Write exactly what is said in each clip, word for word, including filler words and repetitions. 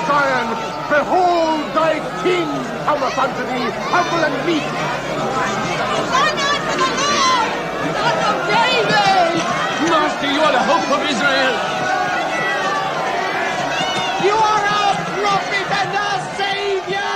Zion, behold, thy king cometh unto thee, humble and meek. Honor to the Lord, son of David! Master, you are the hope of Israel. You are our prophet and our savior.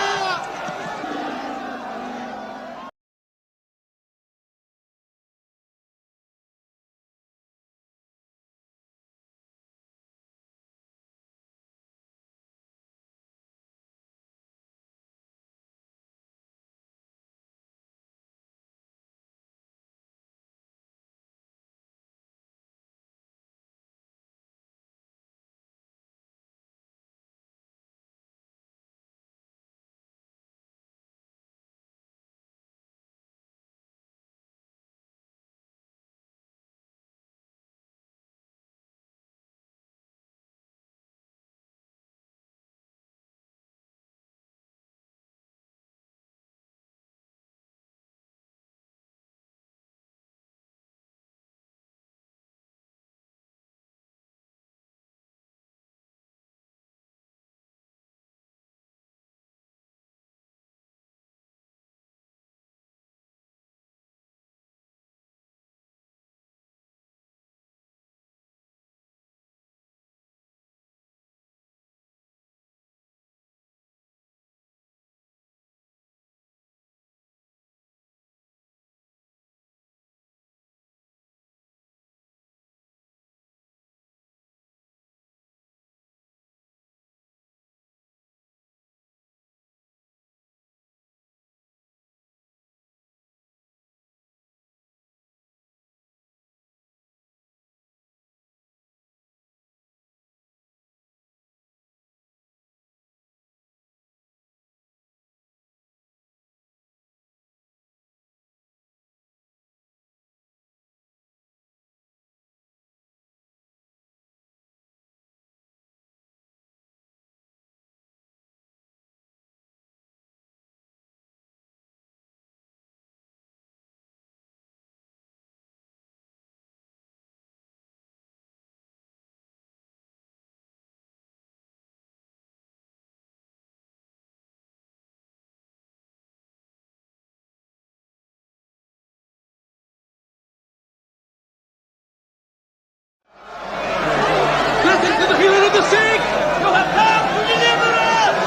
Blessed is the healer of the sick. You have come to deliver us.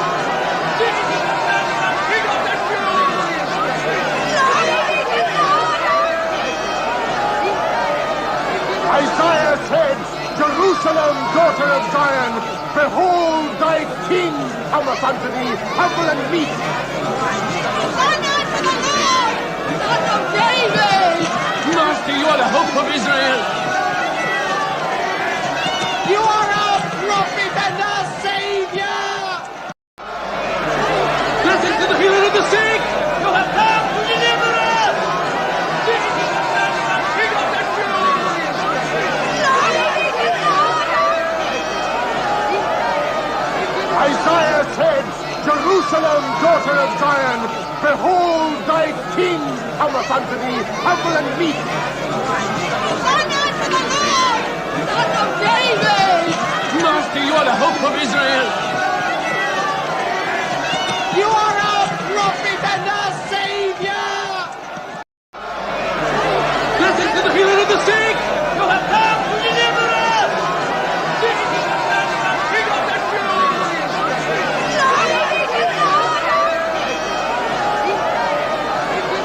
Jesus is the King of the Jews. Isaiah said, Jerusalem, daughter of Zion, behold, thy king cometh unto thee, humble and meek. Honor to the Lord, son of David. Master, you are the hope of Israel. You are our prophet and our savior. Blessed is the healer of the sick. You have come to deliver us. Jesus is the King of the Jews. Isaiah said, Jerusalem, daughter of Zion, behold, thy king cometh unto thee, humble and meek. Honor to the Lord, son of David. Master, you are the hope of Israel. You are our prophet and our savior. Blessed is the healer of the sick. You have come to deliver us. Jesus is the King of the Jews.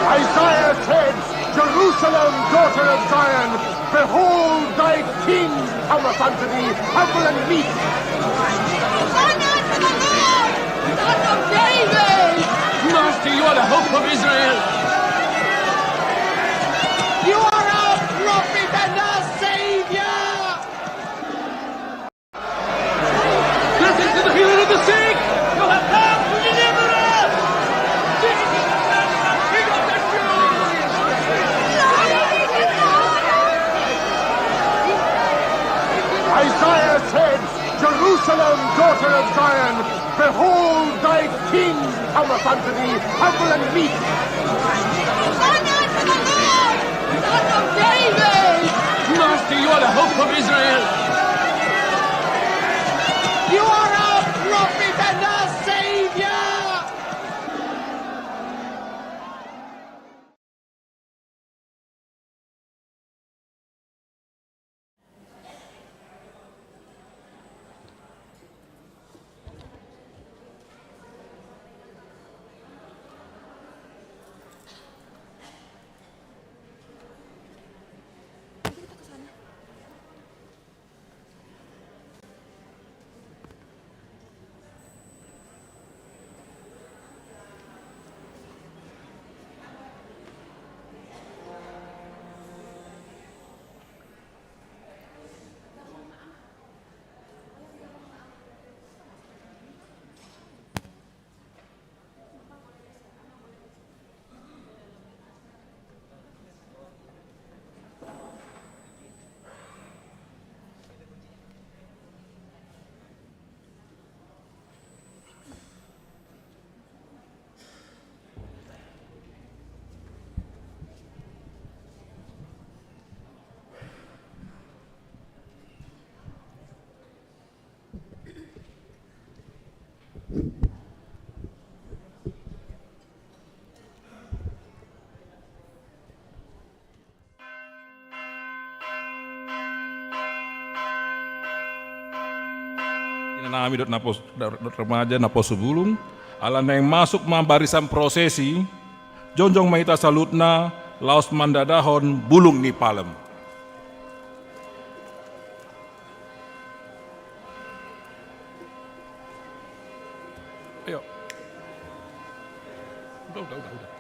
Isaiah said, Jerusalem, daughter of Zion, behold, thy king cometh unto thee, humble and meek. Honor to the Lord, son of David. Master, you are the hope of Israel. You are our prophet and our savior. Blessed is the healer of the sick. You have come to deliver us. Jesus is the King of the Jews. Isaiah said, Jerusalem, daughter of Zion, behold, thy king cometh unto thee, humble and meek. Honor to the Lord, son of David. Master, you are the hope of Israel. You are our prophet Hami dohot na pos-, dohot remaja naposobulung, ala naeng masuk ma barisan prosesi, jongjong ma hita saluhutna laos mandadahon bulung ni palem. Ayo. Udah, udah, udah, udah.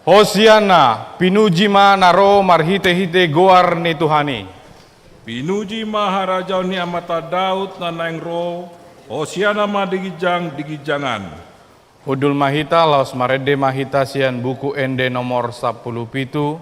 Hosianna, pinuji ma na ro marhitehite goar ni Tuhan i. Pinuji ma harajaon ni amanta Daud na naeng ro, hosianna ma di ginjang di ginjangan. Hundul ma hita, laos marende ma hita sian Buku Ende nomor sampulu pitu.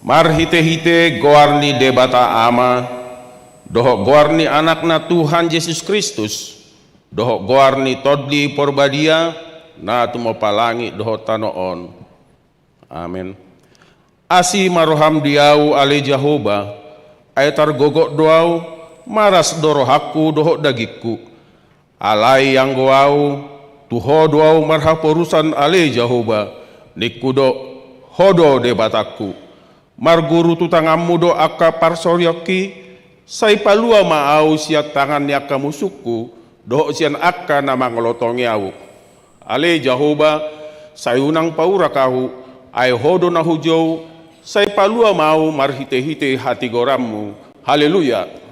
Marhite-hite goar ni Debata Ama, dohot goar ni Anakna Tuhan Jesus Kristus, dohot goar ni Tondi Porbadia, na tumompa langit dohot tano on. Amen. Asi ma roham di ahu, ale Jahowa, ai targogot do ahu, maras do rohangku dohot dagingku. Alai anggo ahu, tu Ho do ahu marhaporusan, ale Jahowa, ningku do, Ho do Debatangku. Marguru tu tanganmu do angka parsorionki, sai palua ma ahu sian tangan ni angka musungku, dohot sian angka na mangolotongi ahu. Ale Jahowa, sai unang paurak ahu, ai Ho do na hujou, sai palua ma ahu marhite-hite hatigoranmu. Haleluya.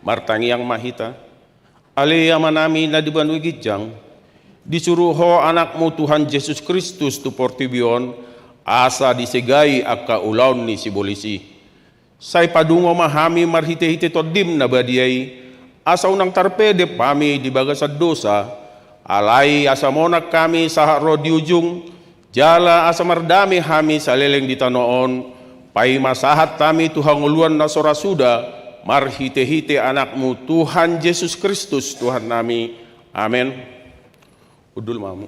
Martangiang ma hita. Ale Amanami na di banua ginjang, disuru Ho Anakmu Tuhan Jesus Kristus tu portibi on, asa disegai angka ulaon ni sibolis i. Sai padungo ma hami marhite-hite Tondim na badia i, asa unang tarpedep hami di bagasan dosa, alai asa monang hami sahat ro di ujung, jala asa mardame hami saleleng di tano on, paima sahat hami tu hangoluan na so ra suda, marhite-hite Anakmu Tuhan Jesus Kristus Tuhannami. Amen. Hundul ma hamu.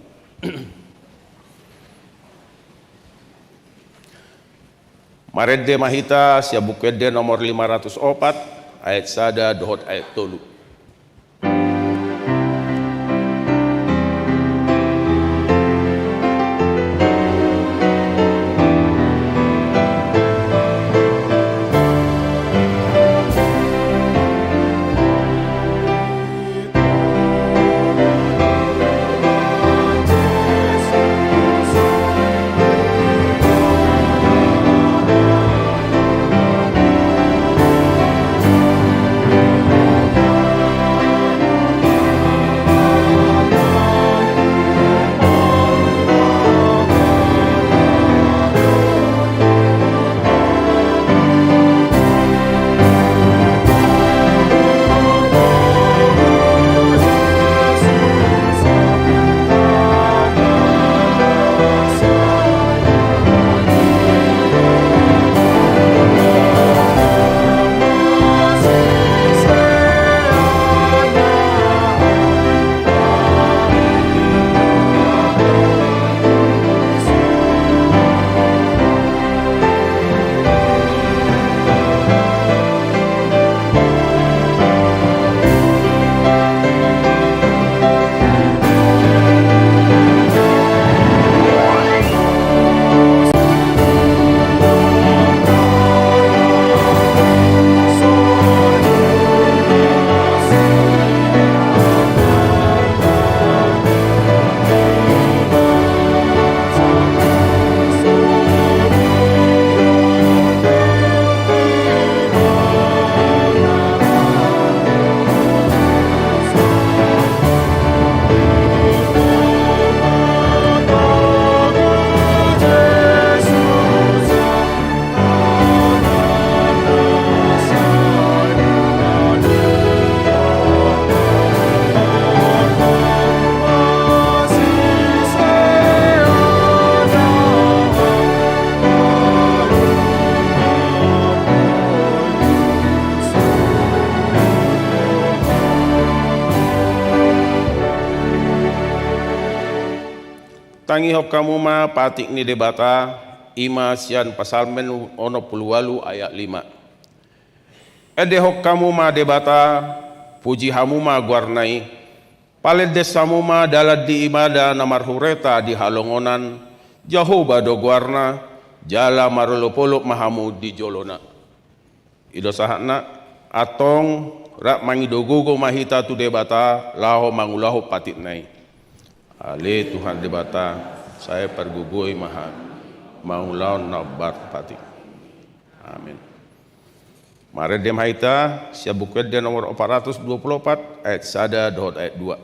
Marende ma hita sian Buku Ende nomor lima ratus opat, ayat sada dohot ayat tolu. Tangihon hamu ma patik ni Debata, i ma sian Psalmen onom pulu ualu ayat lima. Endehon hamu ma Debata, puji hamu ma goarna i. Palendehon hamu ma dalan ni ibada na marhureta di halongonan, Jahowa do goarna, jala marolop-olop ma hamu di jolona. I do sahatna, antong rap mangido gogo ma hita tu Debata laho mangulahon patikna i. Ale Tuhan Debata, sai pargogoi ma hami mangulahon na hombar patik. Amin. Marende ma hita sian Buku Ende nomor opat ratus dua pulu opat, ayat sada dohot ayat dua.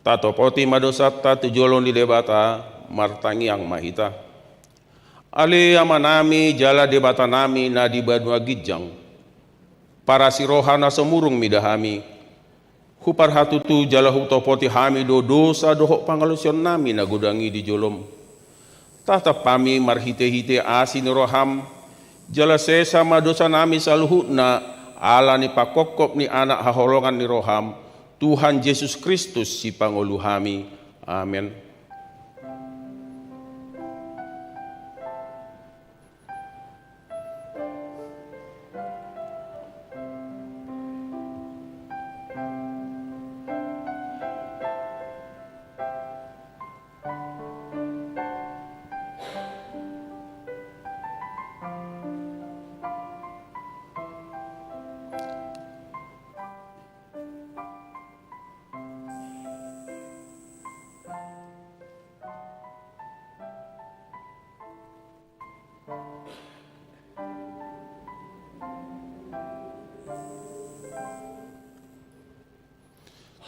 Tatopoti ma dosanta tu jolo ni Debata, martangiang ma hita. Ale Amanami jala Debatanami na di banua ginjang, parasi roha na sumurung mida hami, huparhatutu jala hutopoti hami do dosa dohot pangalaosionnami na godang i di jolom. Tatap hami marhitehite asi ni roham, jala sesa ma dosanami saluhutna, ala ni pangkophop ni Anak haholongan ni roham, Tuhan Jesus Kristus Sipangolu hami. Amen.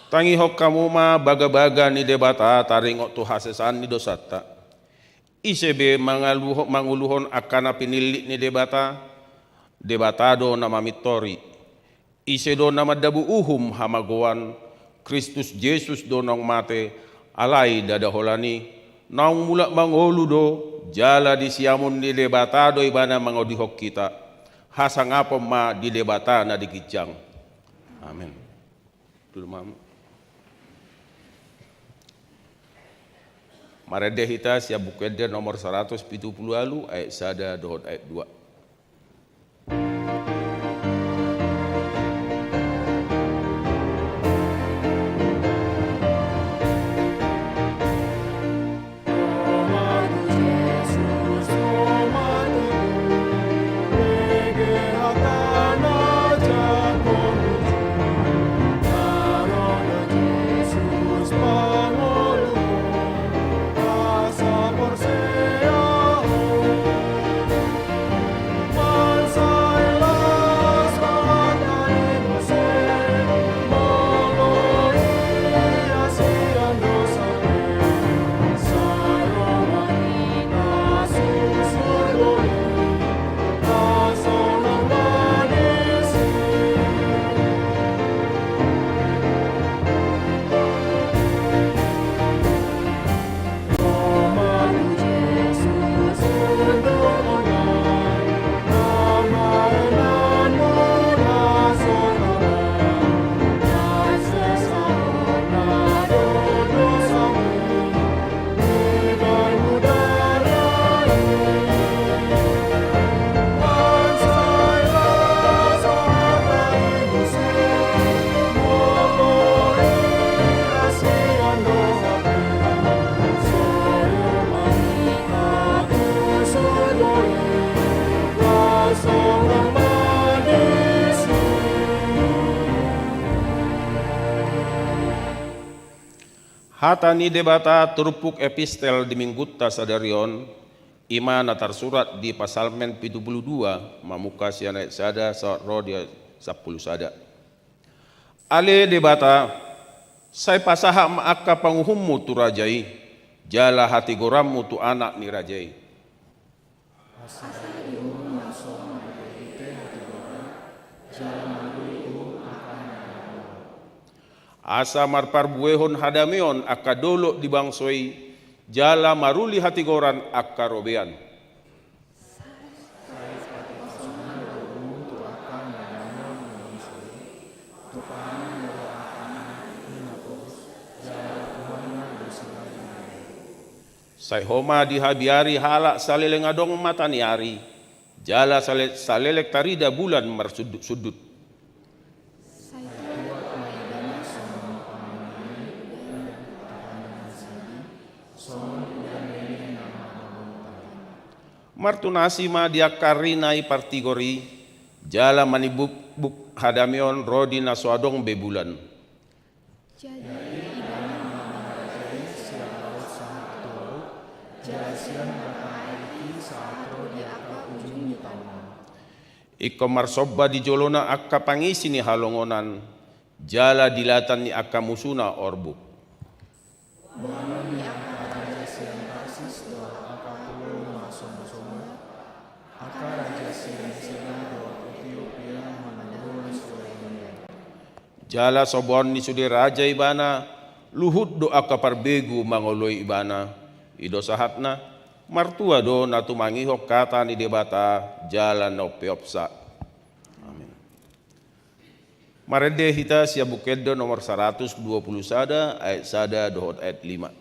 Tangihon hamu ma bagabaga ni Debata taringot tu hasesaan ni dosanta. Ise be mangaluho-, manguluhon angka na pinillit ni Debata? Debata do na mamintori. Ise do na mandabu uhum hamagoan? Kristus Jesus do naung mate, alai ndada holan i, naung mulak mangolu do, jala di siamun ni Debata do Ibana mangodihon hita. Hasangapon ma di Debata na di ginjang. Amen. Dulu, Mam. Marende hita sian Buku Ende nomor saratus pitu pulu ualu, ayat sada dohot ayat dua. Hata ni Debata turpuk epistel di minggunta sadari on, i ma na tarsurat di Psalmen pitu pulu dua, mamungka sian ayat sada sahat ro di sampulu sada. Ale Debata, sai pasahat ma angka panguhummu tu raja i, jala hatigoranmu tu anak ni raja i. Asa marpabuehon hadameon angka dolok di bangso i, jala maruli hatigoran angka robean. Sai Ho ma dihabiari halak saleleng adong mataniari, jala sale-, saleleng tarida bulan marsundutsundut. Martunas i ma di angka ari na i partigor i, jala manimbukbuk hadameon ro di na so adong be bulan. Jadi, Ibana ma mangarajai sian laut sahat tu laut, jala sian batahi i sahat ro di angka ujung ni tano. Ingkon marsomba di jolona angka pangisi ni halongonan, jala di latan ni angka musuna orbuk. Boanon ni angka raja sian Tarsis dohot angka pulo na marsombasomba, angka raja sian Mesir dohot Etiopia mangulahon sude. Jala so boanon ni sude raja ibana, luhut do angka parbegu mangoloi ibana. I do sahatna, martua do na tumangihon hata ni Debata jala na umpeopsa. Amin. Marende hita sian Buku Ende nomor saratus dua pulu sada, ayat sada dohot ayat lima.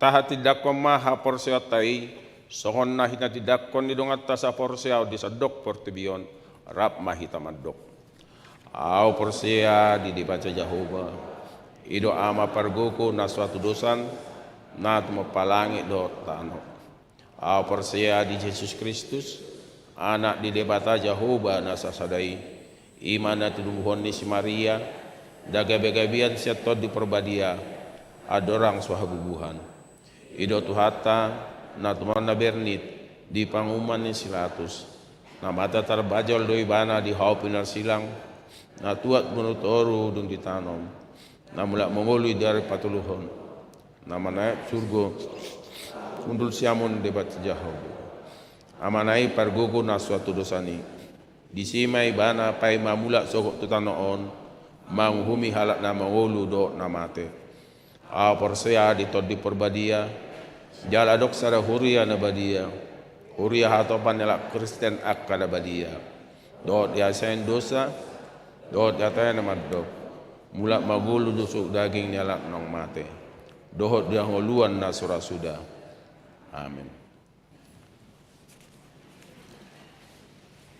Tahatindangkon ma haporseaonta i, songon na hinatindangkon ni donganta saporseaon di sandok portibi on, rap ma hita mandok. Ahu porsea di Debata Jahowa, i do Ama pargogo na so hatudosan, na tumompa langit dohot tano. Ahu porsea di Jesus Kristus, Anak ni Debata Jahowa na sasada i, i ma na tinodohon ni si Maria, na gabegabean sian Tondi Parbadia, andorang so habubuhan. I do Tuhanta, na tumaon na bernit di panguhuman ni si Pilatus, na mate tarbajol do ibana di hau pinarsilang, na tuat bonotoru dung ditanom, na mulak mangolu di ari patoluhon, na manaek surgo, hundul siamun Debata Jahowa. Amana i pargogo na so hatudosan i. Disi ma ibana paima mulak sogot tu tano on, manguhumi halak na mangolu dohot na mate. Ahu porsea di Tondi Parbadia, jala adong sada huria na badia, huria hatopan ni halak Kristen angka na badia, dohot di hasesaan dosa, dohot di hata na mandok, mulak mangolu do suhut daging ni halak naung mate, dohot di hangoluan na so ra suda. Amin.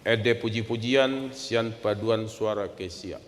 Ende pujipujian sian paduan suara Eklisia.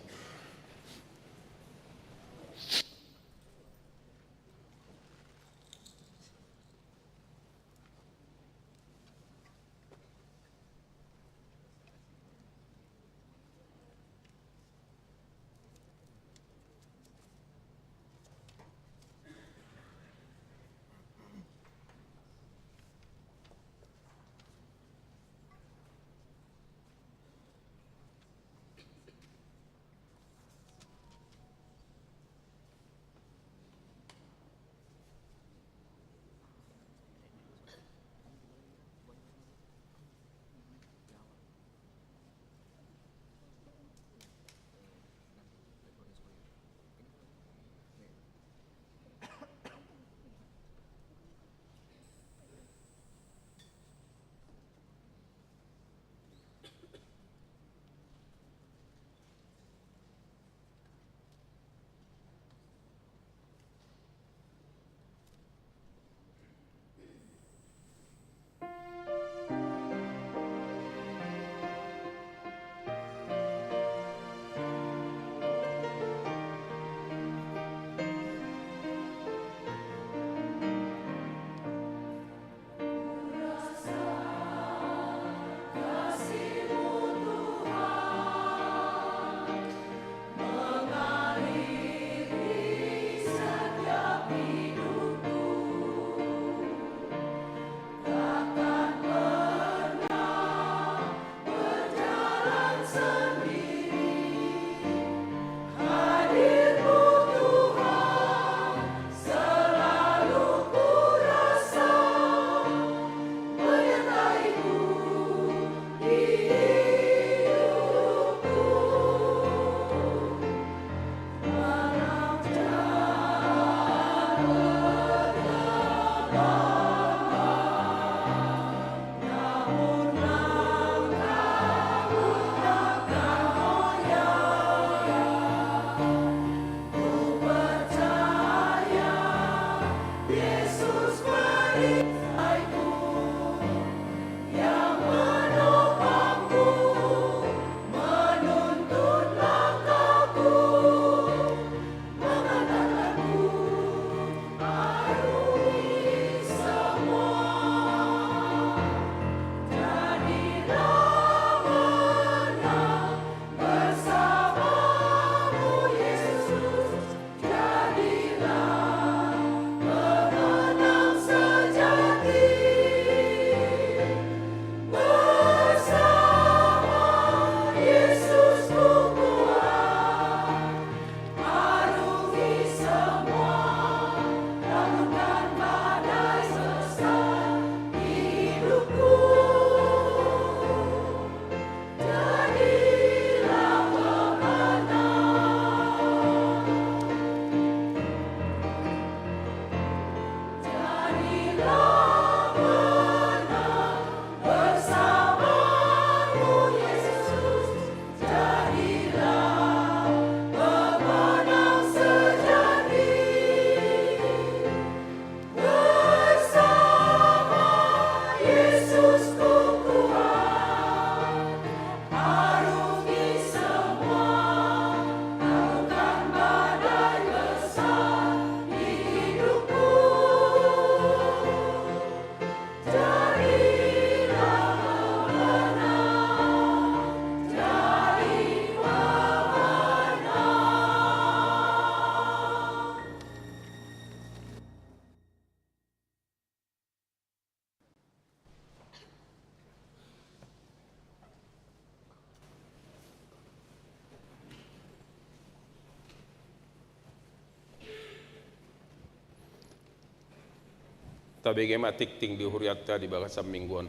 Tabege ma tingting di hurianta di bagasan minggu on.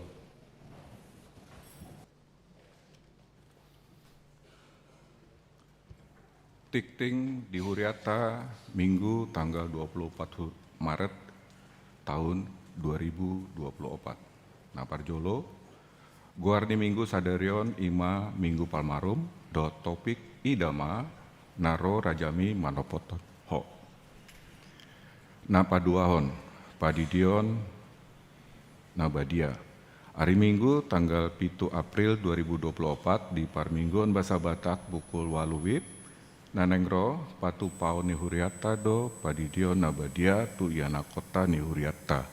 Tingting di hurianta Minggu tanggal dua puluh opat hu-, Maret tahun dua ribu dua puluh opat. Na parjolo, goar ni Minggu sadari on i ma Minggu Palmarum, dohot topik ida ma na ro rajami manopothon ho. Na paduahon, padidion na badia. Ari Minggu tanggal pitu April dua ribu dua puluh opat di Parmingguon Basa Batak pukul ualu wib, na naeng ro patupaon ni hurianta do padidion na badia tu ianakhonta ni hurianta.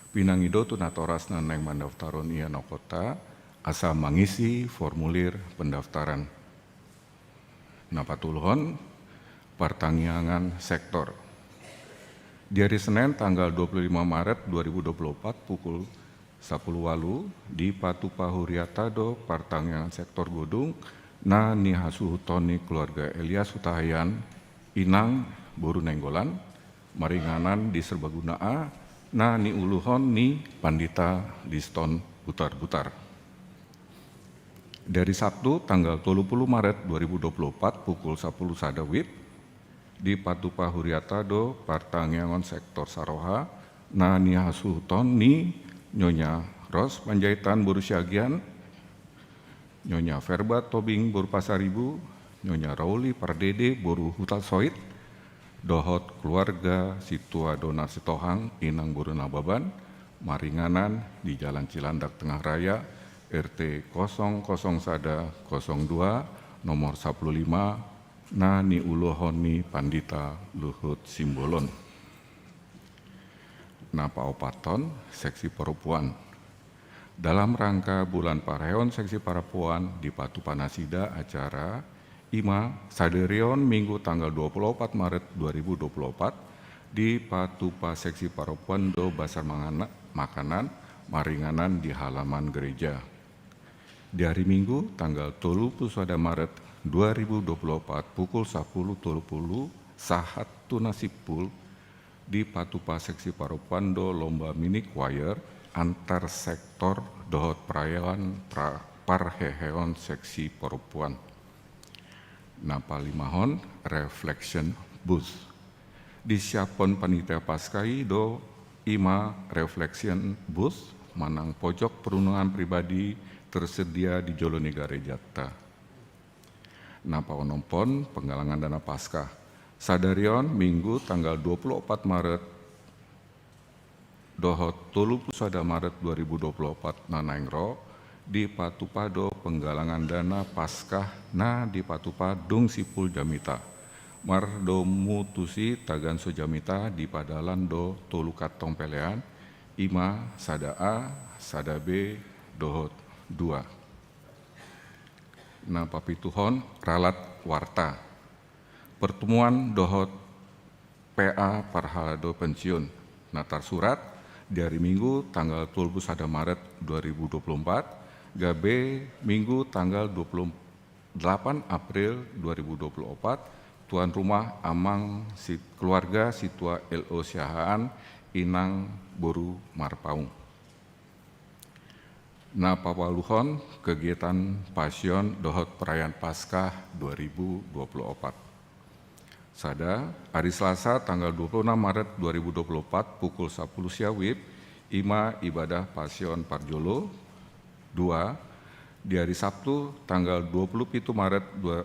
Pinangido tu natoras na naeng mandaftarhon ianakhonta asa mangisi formulir pendaftaran. Na patoluhon, partangiangan sektor. Di ari Senen tanggal dua puluh lima Maret dua ribu dua puluh opat pukul sapuluh ualu dipatupa hurianta do partangiangan sektor godung na nihasuhuton ni keluarga Elias Hutahaean, Inang boru Nainggolan, maringanan di Serbaguna A, na niuluhon ni Pandita Liston Butarbutar. Di ari Sabtu tanggal tolu puluh Maret dua ribu dua puluh opat pukul sapuluh sada wib, dipatupa hurianta do partangiangan sektor saroha na nihasuhuton ni Nyonya Ros Panjaitan boru Siagian, Nyonya Verba Tobing boru Pasaribu, Nyonya Rauli Pardede boru Hutasoit, dohot keluarga Situa Dona Sitohang, Inang boru Nababan, maringanan di Jalan Cilandak Tengah Raya, R T kosong kosong sada kosong dua, nomor sapuluh lima, na niuluhon ni Pandita Luhut Simbolon. Na paopathon, seksi perempuan. Dalam rangka bulan parheon seksi perempuan dipatupa nasida acara i ma sadari on Minggu tanggal dua puluh opat Maret dua ribu dua puluh opat dipatupa seksi perempuan do basa mangana-, makanan maringanan di halaman gereja. Di ari Minggu tanggal tolu puluh sada Maret dua ribu dua puluh opat pukul sapuluh tolu puluh sahat tu na simpul dipatupa seksi perempuan do lomba mini choir antar sektor dohot perayaan pra-, parheheon seksi perempuan. Na palimahon, reflection booth. Disiaphon panitia Paskah i do i ma reflection booth manang pojok perunungan pribadi tersedia di jolo ni garejanta. Na paonomhon, penggalangan dana Paskah. Sadari on Minggu tanggal dua puluh opat Maret dohot tolu puluh sada Maret dua ribu dua puluh opat na naeng ro, dipatupa do penggalangan dana Paskah na dipatupa dung simpul jamita. Mardomu tusi tagan so jamita dipadalan do tolu kantong pelean, i ma sada A, sada B, dohot dua. Na papituhon, ralat warta. Pertemuan dohot P A parhalado pensiun na tarsurat di ari Minggu tanggal tolu puluh sada Maret dua ribu dua puluh empat, gabe Minggu tanggal dua puluh delapan April dua ribu dua puluh empat, tuan rumah amang si-, keluarga Situa L O Siahaan, Inang boru Marpaung. Na paualuhon, kegiatan Pasion dohot perayaan Paskah dua ribu dua puluh opat. Sada, ari Selasa tanggal dua puluh enam Maret dua ribu dua puluh opat pukul sapuluh sia wib, i ma ibadah Pasion parjolo. Dua, di ari Sabtu tanggal dua puluh pitu Maret dua,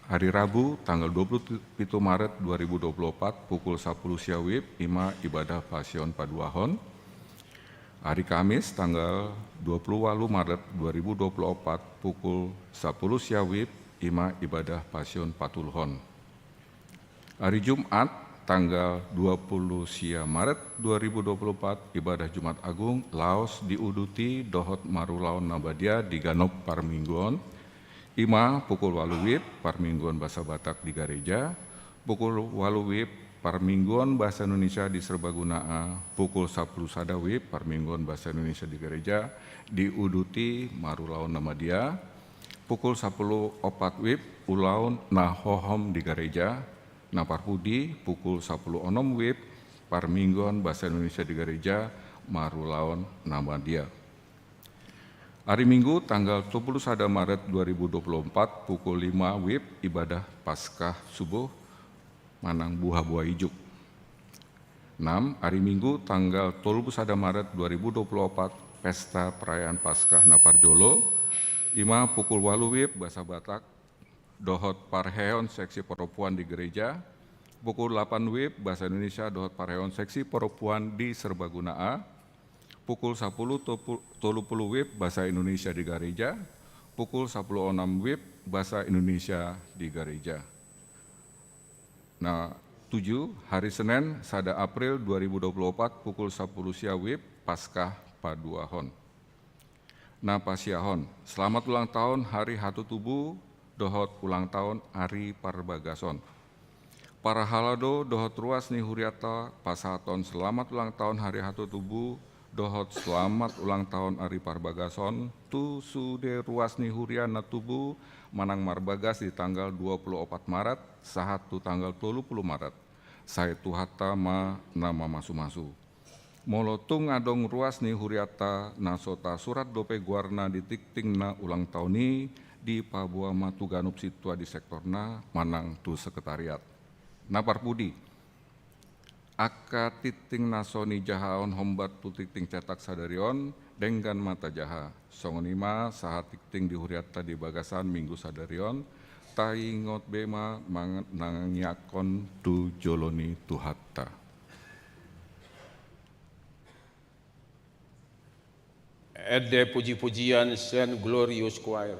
ari Rabu tanggal dua puluh pitu Maret dua ribu dua puluh opat pukul sapuluh sia wib, i ma ibadah Pasion paduahon. Ari Kamis tanggal dua puluh ualu Maret dua ribu dua puluh opat pukul sapuluh sia wib, i ma ibadah Pasion patoluhon. Ari Jumat tanggal dua puluh sia Maret dua ribu dua puluh opat, ibadah Jumat Agung laos diuduti dohot marulaon na badia di ganup parmingguon, i ma pukul ualu wib, parmingguon bahasa Batak di gareja, pukul ualu wib, parmingguon bahasa Indonesia di Serbaguna A, pukul sapuluh sada wib, parmingguon bahasa Indonesia di gareja, diuduti marulaon na badia, pukul sapuluh opat wib, ulaon na hohom di gareja, na parpudi, pukul sapuluh onom wib, Parmingguon bahasa Indonesia di gareja marulaon na badia. Ari Minggu tanggal dua puluh sada Maret dua ribu dua puluh empat pukul lima wib ibadah Paskah subuh manang buha boha ijuk. Enam, ari Minggu tanggal dua puluh sada Maret dua ribu dua puluh empat pesta perayaan Paskah na parjolo. Lima, pukul walu wib bahasa Batak dohot parheheon seksi perempuan di gereja, pukul delapan wib bahasa Indonesia dohot parheheon seksi perempuan di Serbaguna A, pukul sepuluh tolu puluh wib bahasa Indonesia di gareja, pukul sepuluh enam wib bahasa Indonesia di gareja. Nah, tujuh, hari Senin, sada April dua ribu dua puluh empat, pukul sepuluh sia wib, Paskah paduahon. Na pasiahon, selamat ulang tahun hari hatutubu dohot ulang tahun hari parbagason. Parhalado dohot ruas ni hurianta pasahaton selamat ulang tahun hari hatutubu dohot selamat ulang tahun ari parbagason tu sude ruas ni huria na tubu manang marbagas di tanggal dua puluh opat Maret sahat tu tanggal tolu puluh Maret. Sai Tuhanta ma na mamasumasu. Molo tung adong ruas ni hurianta na so tasurat dope goarna di tingting na ulang tahun i, dipaboa ma tu ganup sintua di sektorna manang tu sekretariat. Na parpudi, angka tingting na so nijahaon hombar tu tingting cetak sadari on, denggan ma tajaha. Songon i ma sahat tingting di hurianta di bagasan Minggu sadari on, taingot be ma manang mangiakkon tu jolo ni Tuhanta. Ende puji-pujian Saint Glorious Choir.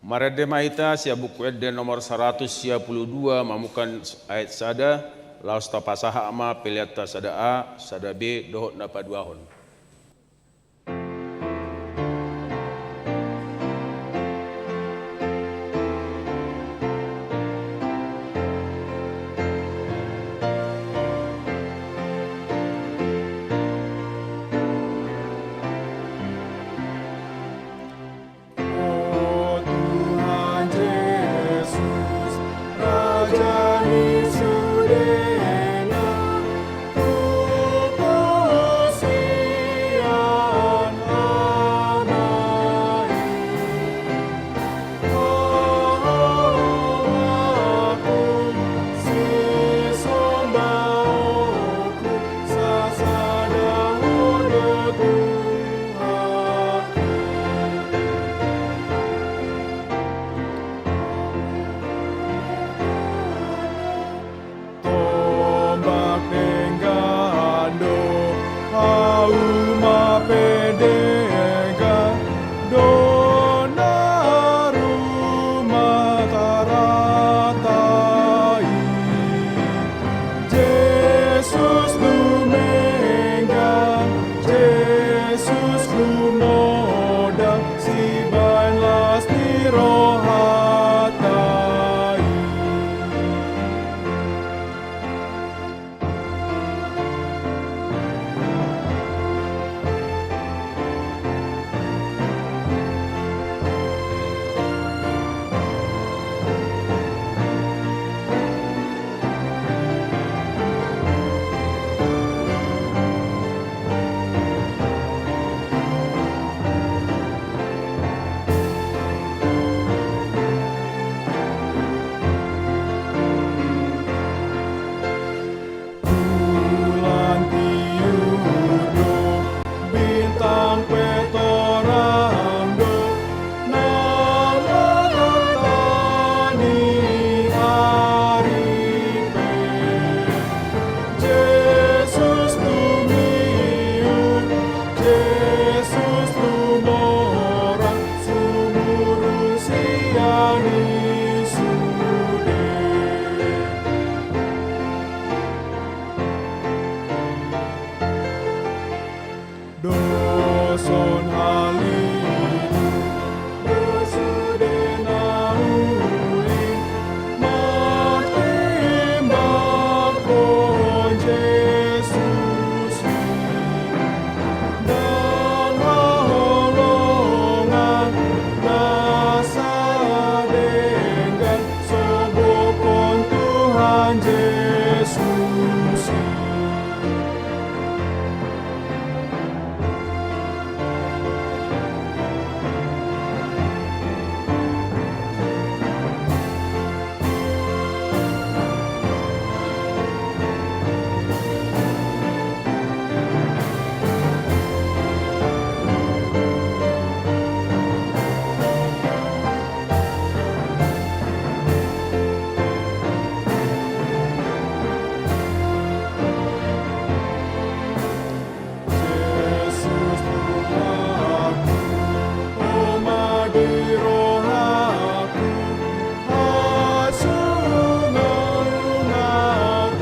Marende ma hita sian Buku Ende nomor saratus sia pulu dua, mamungka ayat sada, laos tapasahat ma peleanta sada A, sada B, dohot na paduahon. O Tuhan Jesus, Raja ni sudena, tubu sian Ama i. Haholonganku, sisombaonku, sasada Ho do Tuhan. Tombak denggan do, hauma pe denggan do, na rumata-rata i. Jesus dumenggan, Jesus humodang, sibahen las ni rohanta i. Bulan tiur do, bintang pe torang do, na manata ni ari pe. Jesus tumiur, Jesus tumorang, sumurung sian i sude. Doson halilu do sude na uli, mangimbangkon Jesus i. Ndang haholongan na sadenggan, sobokhon Tuhan Jesus i. Jesus Tuhanku, Ho ma di rohangku, hasunganku nang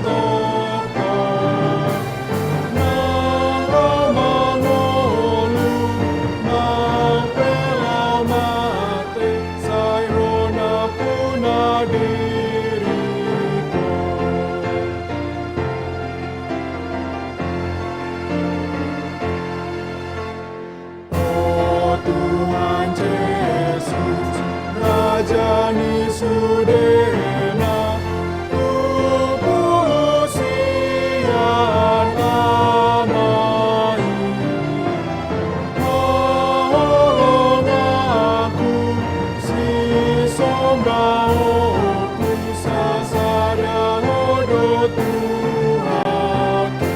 tongtong. Nang laho mangolu, nang pe laho mate, sai Ho nampuna diringku. O Tuhan Jesus, Raja ni sudena, tubu sian Ama i. Haholonganku, sisombaonku, sasada Ho do Tuhanku.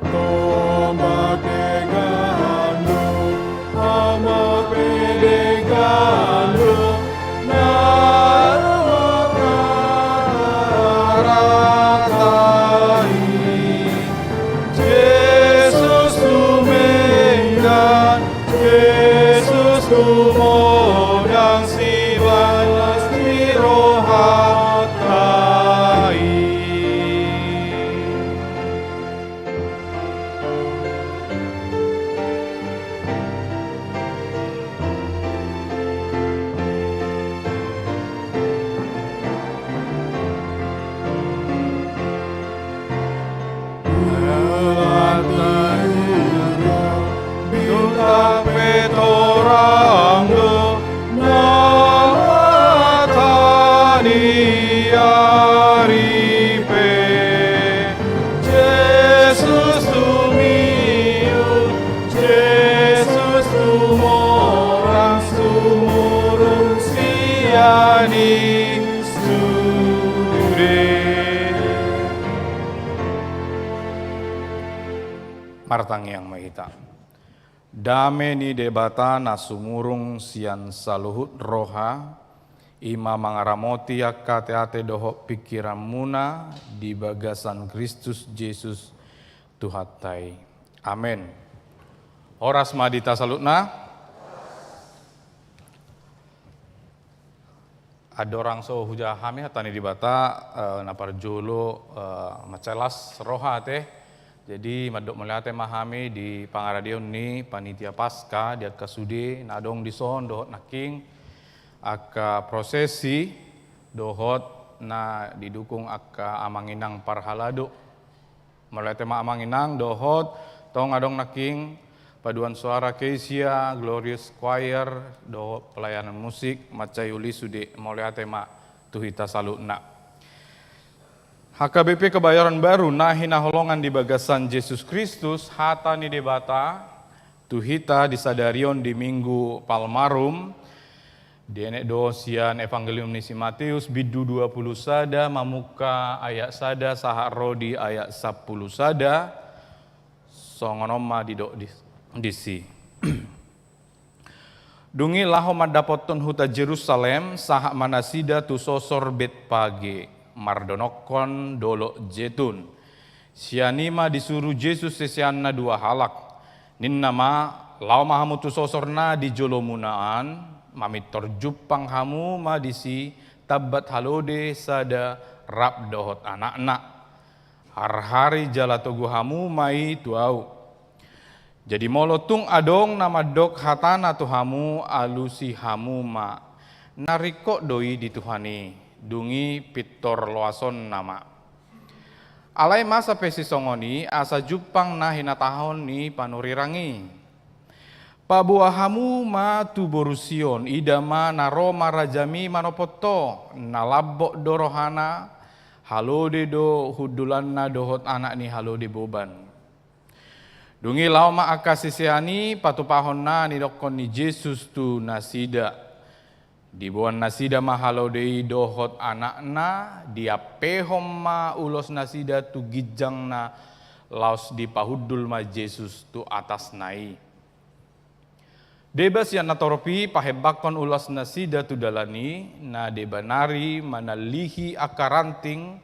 Tombak denggan do, hauma pe denggan do, na Martangiang ma hita. Dame ni Debata na sumurung sian saluhut roha, i ma mangaramoti angka ateate dohot pingkiranmuna di bagasan Kristus Jesus Tuhanta i. Amen. Horas ma di hita saluhutna. Andorang so hujaha hami hata ni Debata, eh, na parjolo, eh, mansai las roha ate. Jadi, mandok mauliate ma hami di pangaradeon ni panitia Paskah, di angka sude na adong dison dohot nangkin angka prosesi dohot na didukung angka amang inang parhalado. Mauliate ma amang inang dohot tong adong nangkin paduan suara Ecclesia, Glorious Choir, dohot pelayanan musik, mansai uli sude, mauliate ma tu hita saluhutna. H K B P Kebayoran Baru na hinaholongan di bagasan Jesus Kristus, hata ni Debata tu hita di sadari on di Minggu Palmarum, dienet do sian Evangelium ni si Mateus, bindu dua pulu sada, mamungka ayat sada sahat ro di ayat sampulu sada, songon on ma didok di, disi. Dung i laho mandapothon huta Jerusalem, sahat ma nasida tu sosor Betpage, mardonokkon dolok Jetun. Sian i ma disuru Jesus siseanna dua halak. Ninna ma, laho ma hamu tu sosor na di jolomuna an, mamintor jumpang hamu ma disi tambat halode sada rap dohot anakna. Harhari jala togu hamu ma i tu ahu. Jadi molo tung adong na mandok hatana tu hamu, alusi hamu ma, na ringkot do i di Tuhan i, dung i pintor loasonna ma. Alai masa pe sisongon i, asa jumpang na hinatahon ni panurirang i. Paboa hamu ma tu boru Sion, ida ma na ro ma rajami manopot ho, na lambok do rohana, halode do hundulanna dohot anak ni halode boban. Dung i laho ma angka sisean i patupahon na nidokkon ni Jesus tu nasida. Diboan nasida ma halode i dohot anakna, diampehon ma ulos nasida tu ginjangna, laos dipahundul ma Jesus tu atasna i. Deba sian natorop i pahembangkon ulos nasida tu dalan i, na deba nari manallihi angka ranting,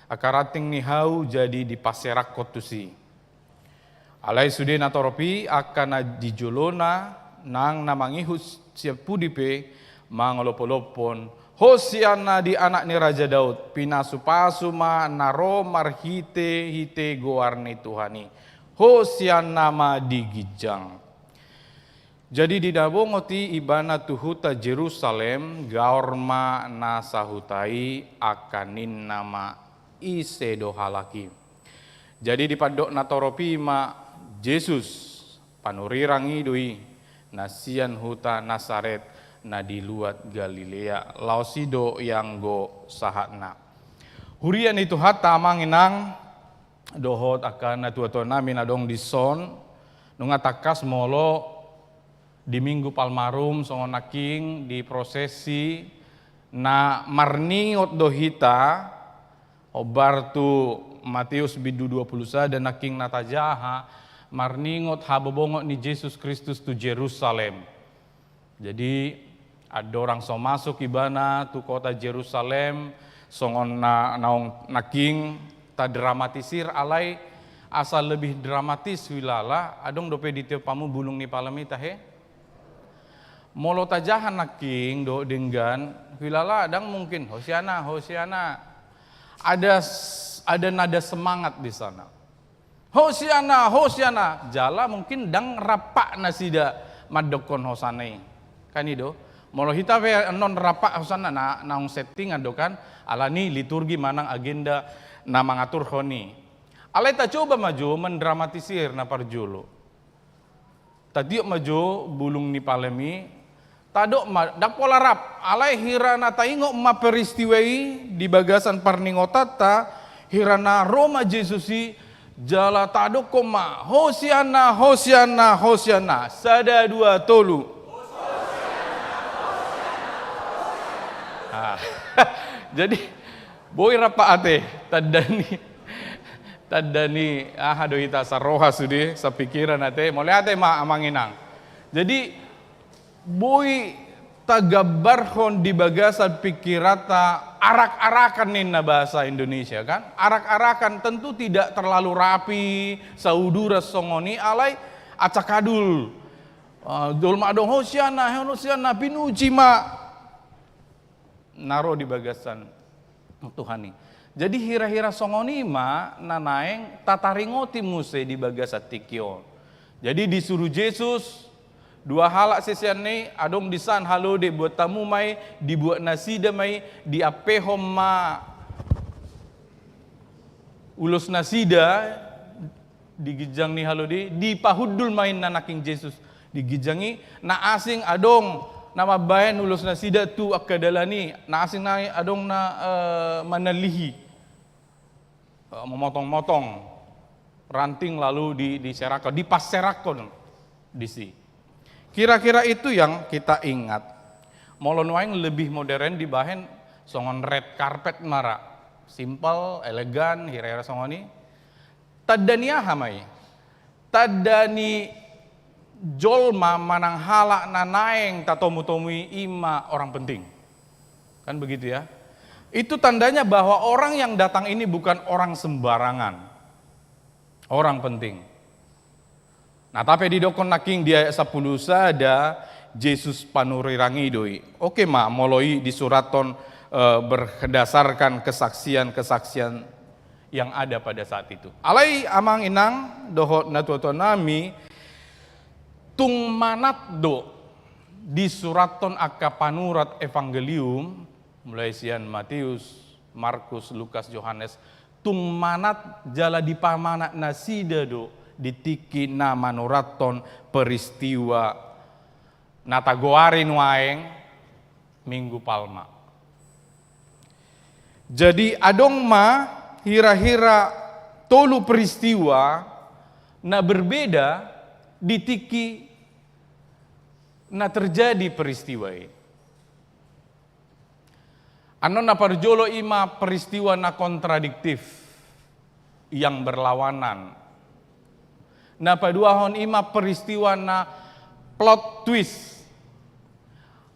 angka ranting ni hau jadi dipaserangkon tusi. Alai sude natorop i angka na di jolona nang na mangihut sian pudi pe mangolopolophon, Hosianna di anak ni Raja Daud, pinasupasu ma na ro marhitehite goar ni Tuhan i. Hosianna ma di ginjang. Jadi di na bongot i ibana tu huta Jerusalem, gaor ma na sahuta i angka ninna ma, ise do halak i. Jadi dipandok natorop i ma Jesus, panurirang i do i, na sian huta Nasaret na di luat Galilea, laos i do i anggo sahatna. Huria ni Tuhanta amang inang, dohot angka natuatuanami na adong dison, nunga tangkas molo di Minggu Palmarum songon nangkin di prosesi na marningot do hita, hombar tu Mateus bindu dua pulu sada nangkin na tajaha, marningot habobongot ni Jesus Kristus tu Jerusalem. Jadi, andorang so masuk ibana tu kota Jerusalem, songon na naung nangkin tadramatisir, alai asa lebih dramatis huilala, adong dope ditiop hamu bulung ni palem i tahe? Molo tajaha nangkin dohot denggan, huilala ndang mungkin, Hosianna, Hosianna. Ada s-, ada nada semangat di sana. Hosianna, Hosianna. Jala mungkin ndang rampak nasida mandokkon Hosana i. Kan i do. Molo hita pe annon rampak Hosana na, naung settingan do kan. Alani liturgi manang agenda na mangaturhon i. Alai tacoba ma jo mandramatisir na parjolo. Tatiop ma jo bulung ni palem i, tadok ma, ndang pola rap, alai hira na taingot ma peristiwa i di bagasan parningotanta, hira na ro ma Jesus i, jala tadokkon ma, Hosianna, Hosianna, Hosianna, sada, dua, tolu. Ah, jadi, boi rampak ate, tanda ni, Tanda ni aha do hita, saroha sude, sapingkiran ate, mauliate ma amang inang. Jadi, boi tagambarhon di bagasan pingkiranta arak-arakan ninna bahasa Indonesia kan? Arak-arakan tentu tidak terlalu rapi, sauduran songon i alai acakadul. Ah, jolma adong hosianna, hosianna, pinuji ma na ro di bagasan Tuhan i. Jadi hira-hira songon i ma na naeng tataringoti muse di bagasan tingki on. Jadi disuru Jesus dua halak siseanna i, adong disan halode buat hamu ma i, dibuat nasida ma i, diampehon ma ulos nasida di ginjang ni halode i, dipahundul ma inna nangkin Jesus di ginjang i. Na asing adong na mambahen ulos nasida tu angka dalan i, na asing nai adong na, eh, manalihi, eh, memotong-motong ranting lalu di, diserakhon, dipanserakhon disi. Kira-kira itu yang kita ingat. Molo nuaeng lebih modern dibahen songon red carpet ma ra. Simpel, elegan, hira-hira songon i. Tanda ni aha ma i? Tanda ni jolma manang halak na naeng tatomu-tomui i ma orang penting. Kan begitu ya? Itu tandanya bahwa orang yang datang ini bukan orang sembarangan. Orang penting. Nah, tapi didokkon nangkin di ayat sampulu sada, Jesus panurirang i do i. Oke ma, molo i disurathon, eh, berdasarkan kesaksian-kesaksian yang ada pada saat itu. Alai amang inang dohot natua-tua nami, tung manat do disurathon angka panurat evangelium, mulai sian Matius, Markus, Lukas, Johannes, tung manat jala dipamanat nasida do di tingki na manurathon peristiwa na tagoari nuaeng Minggu Palma. Jadi adong ma hira-hira tolu peristiwa na berbeda di tingki na terjadi peristiwa i. Annon na parjolo i ma peristiwa na kontradiktif, yang berlawanan. Na paduahon i ma peristiwa na plot twist.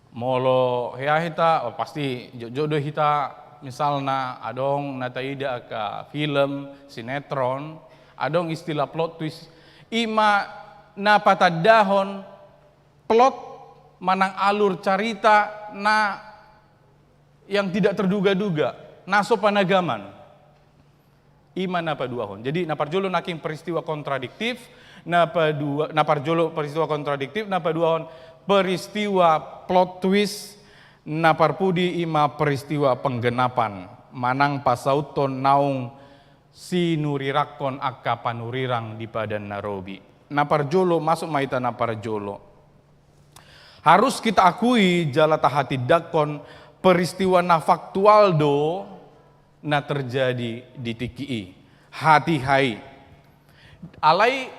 Molo hea hita, oh, pasti jotjot do hita, misalna adong na taida angka film, sinetron, adong istilah plot twist. I ma na patandahon plot manang alur carita na yang tidak terduga-duga, na so panagaman. I ma na paduahon. Jadi na parjolo nangkin peristiwa kontradiktif, na padua, na parjolo peristiwa kontradiktif, na paduahon peristiwa plot twist, na parpudi i ma peristiwa penggenapan, manang pasauthon naung sinurirangkon angka panurirang di Padan na Robi. Na parjolo, masuk ma hita na parjolo. Harus kita akui jala tahatindangkon peristiwa na faktual do na terjadi di tingki i. Hatiha i. Alai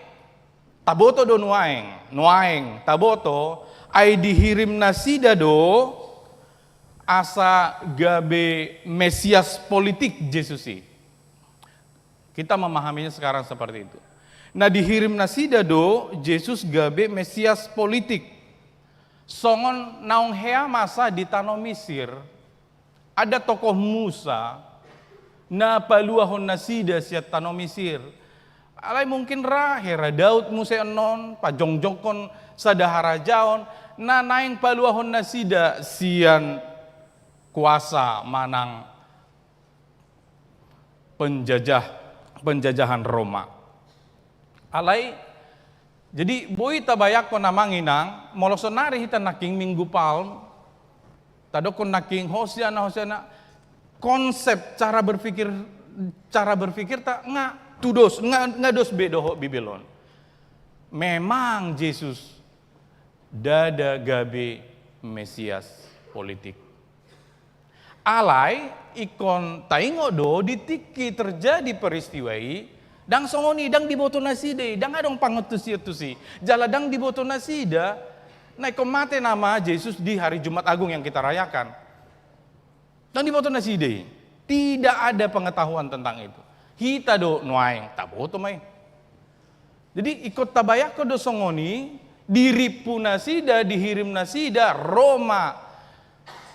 taboto do nuaeng, nuaeng taboto, ai dihirim nasida do asa gabe Mesias politik Jesus i. Kita memahaminya sekarang seperti itu. Na dihirim nasida do Jesus gabe Mesias politik. Songon naung hea masa di tano Misir, ada tokoh Musa na paluahon nasida sian tano Misir. Alai mungkin ra hera Daud muse annon, pajongjongkon sada harajaon, na naeng paluahon nasida sian kuasa manang penjajah, penjajahan Roma. Alai, jadi boi tabayangkon amang inang, molo sonari hita nangkin Minggu Palm, tadokkon nangkin Hosiana, Hosiana, konsep cara berpikir, cara berpikirta nga tudos, nga, nga dos be dohot Bibel on. Memang Jesus ndada gabe Mesias politik. Alai, ingkon taingot do di tingki terjadi peristiwa i, ndang songon i, ndang diboto nasida i, ndang adong pangantusi-antusi. Jala ndang diboto nasida, na ingkon mate nama Jesus di hari Jumat Agung yang kita rayakan. Ndang diboto nasida i. Tidak ada pengetahuan tentang itu. hita do nuaeng, taboto ma i. Jadi ingkon tabayangkon do songon i, dirimpu nasida, dihirim nasida, Rom ma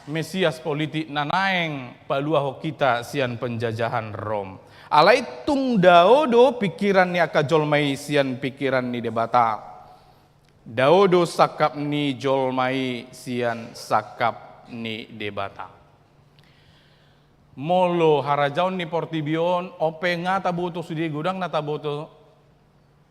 Mesias politik na naeng paluahon hita sian penjajahan Rom. Alai tung dao do pikiran ni angka jolma i sian pikiran ni Debata. Dao do sangkap ni jolma i sian sangkap ni Debata. Molo harajaon ni portibi on, on pe nga taboto sude, godang na taboto.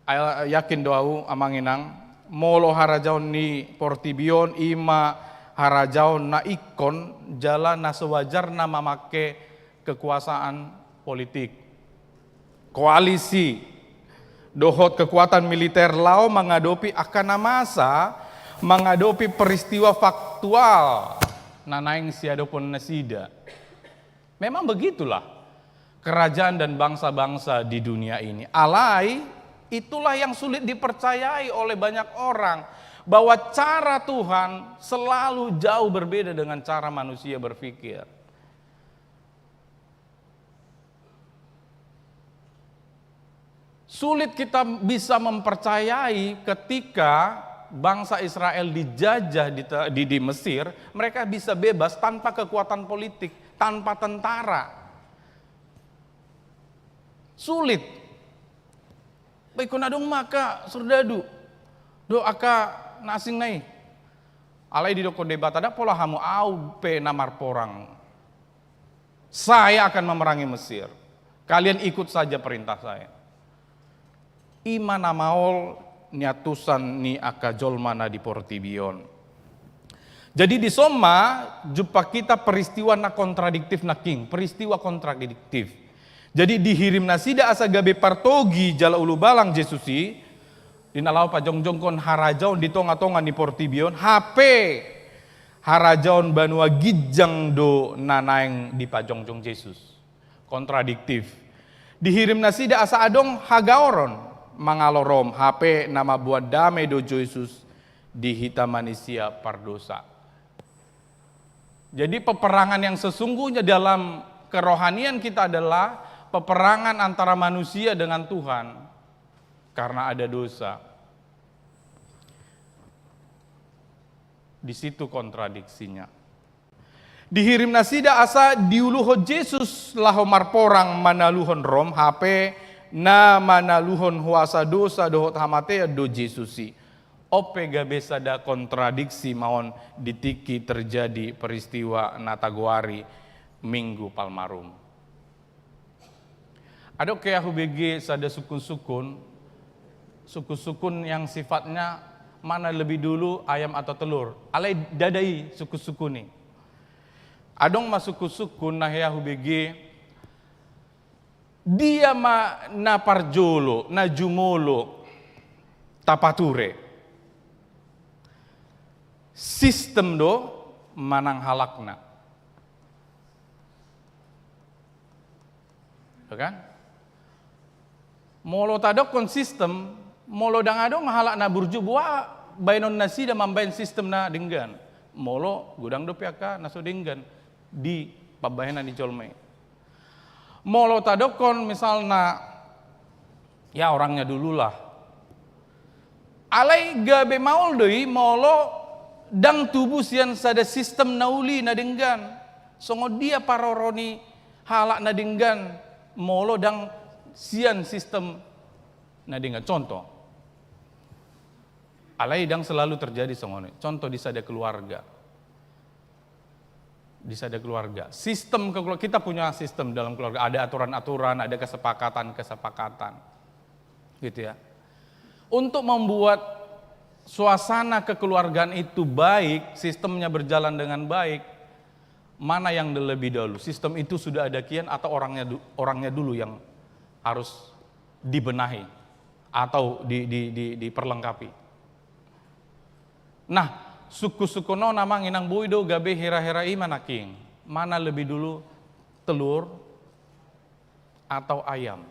Ai, yakin do ahu, amang inang, molo harajaon ni portibi on i ma harajaon na ingkon jala na sewajarna mamangke kekuasaan politik, koalisi, dohot kekuatan militer laho mangadopi angka na masa, mangadopi peristiwa faktual na naeng siadophon nasida. Memang begitulah kerajaan dan bangsa-bangsa di dunia ini. Alai, itulah yang sulit dipercayai oleh banyak orang, bahwa cara Tuhan selalu jauh berbeda dengan cara manusia berpikir. Sulit kita bisa mempercayai ketika bangsa Israel dijajah di, di, di Mesir, mereka bisa bebas tanpa kekuatan politik, tanpa tentara. Sulit. Baik, ingkon adong ma angka sordadu dohot angka na asing na i. Alai didokkon Debata, ndang pola hamu, ahu pe na marporang. Saya akan memerangi Mesir. Kalian ikut saja perintah saya. I ma na maol niantusan ni angka jolma na di portibi on. Jadi dison ma jumpa hita peristiwa na kontradiktif nangkin, peristiwa kontradiktif. Jadi dihirim nasida asa gabe partogi jala ulubalang Jesus i, di na laho pajongjongkon harajaon di tongatonga ni portibi on, hape harajaon banua ginjang do na naeng dipajongjong Jesus. Kontradiktif. Dihirim nasida asa adong hagaoron mangalo Rom, hape na mamboan dame do Jesus di hita manisia pardosa. Jadi peperangan yang sesungguhnya dalam kerohanian kita adalah peperangan antara manusia dengan Tuhan karena ada dosa. Di situ kontradiksinya. Dihirim nasida asa diuluhon Jesus laho marporang manaluhon Rom, hape na manaluhon huasa dosa dohot hamatean do Jesus i. On pe gabe sada kontradiksi ma on di tingki terjadi peristiwa na tagoari Minggu Palmarum. Adong hea hubege sada sungkunsungkun, sungkunsungkun yang sifatnya mana lebih dulu ayam atau telur. Alai ndada i sungkunsungkun i. Adong ma sungkunsungkun na hea hubege, dia ma na parjolo, na jumolo tapature. Sistem do manang halakna. Ya kan? Molo tadokkon sistem, molo ndang adong halak na burju, boha baenon nasida mambaen sistem na denggan? Molo godang dope angka na so denggan di pambahenan ni jolma i. Molo tadokkon misalna, ya, orangnya dululah. Alai gabe maol do i molo ndang tubu sian sada sistem na uli na denggan. Songon dia paroro ni halak na denggan molo ndang sian sistem na denggan? Contoh. Alai ndang selalu terjadi songon i. Contoh di sada keluarga. Di sada keluarga. Sistem kekeluargaan, kita punya sistem dalam keluarga, ada aturan-aturan, ada kesepakatan-kesepakatan. Gitu ya. Untuk membuat suasana kekeluargaan itu baik, sistemnya berjalan dengan baik, mana yang lebih dahulu? Sistem itu sudah ada kian atau orangnya du-, orangnya dulu yang harus dibenahi atau di, di, di, diperlengkapi? Nah, sungkunsungkun on, amang inang, boi do gabe hera-hera i ma nangkin. Mana lebih dulu, telur atau ayam?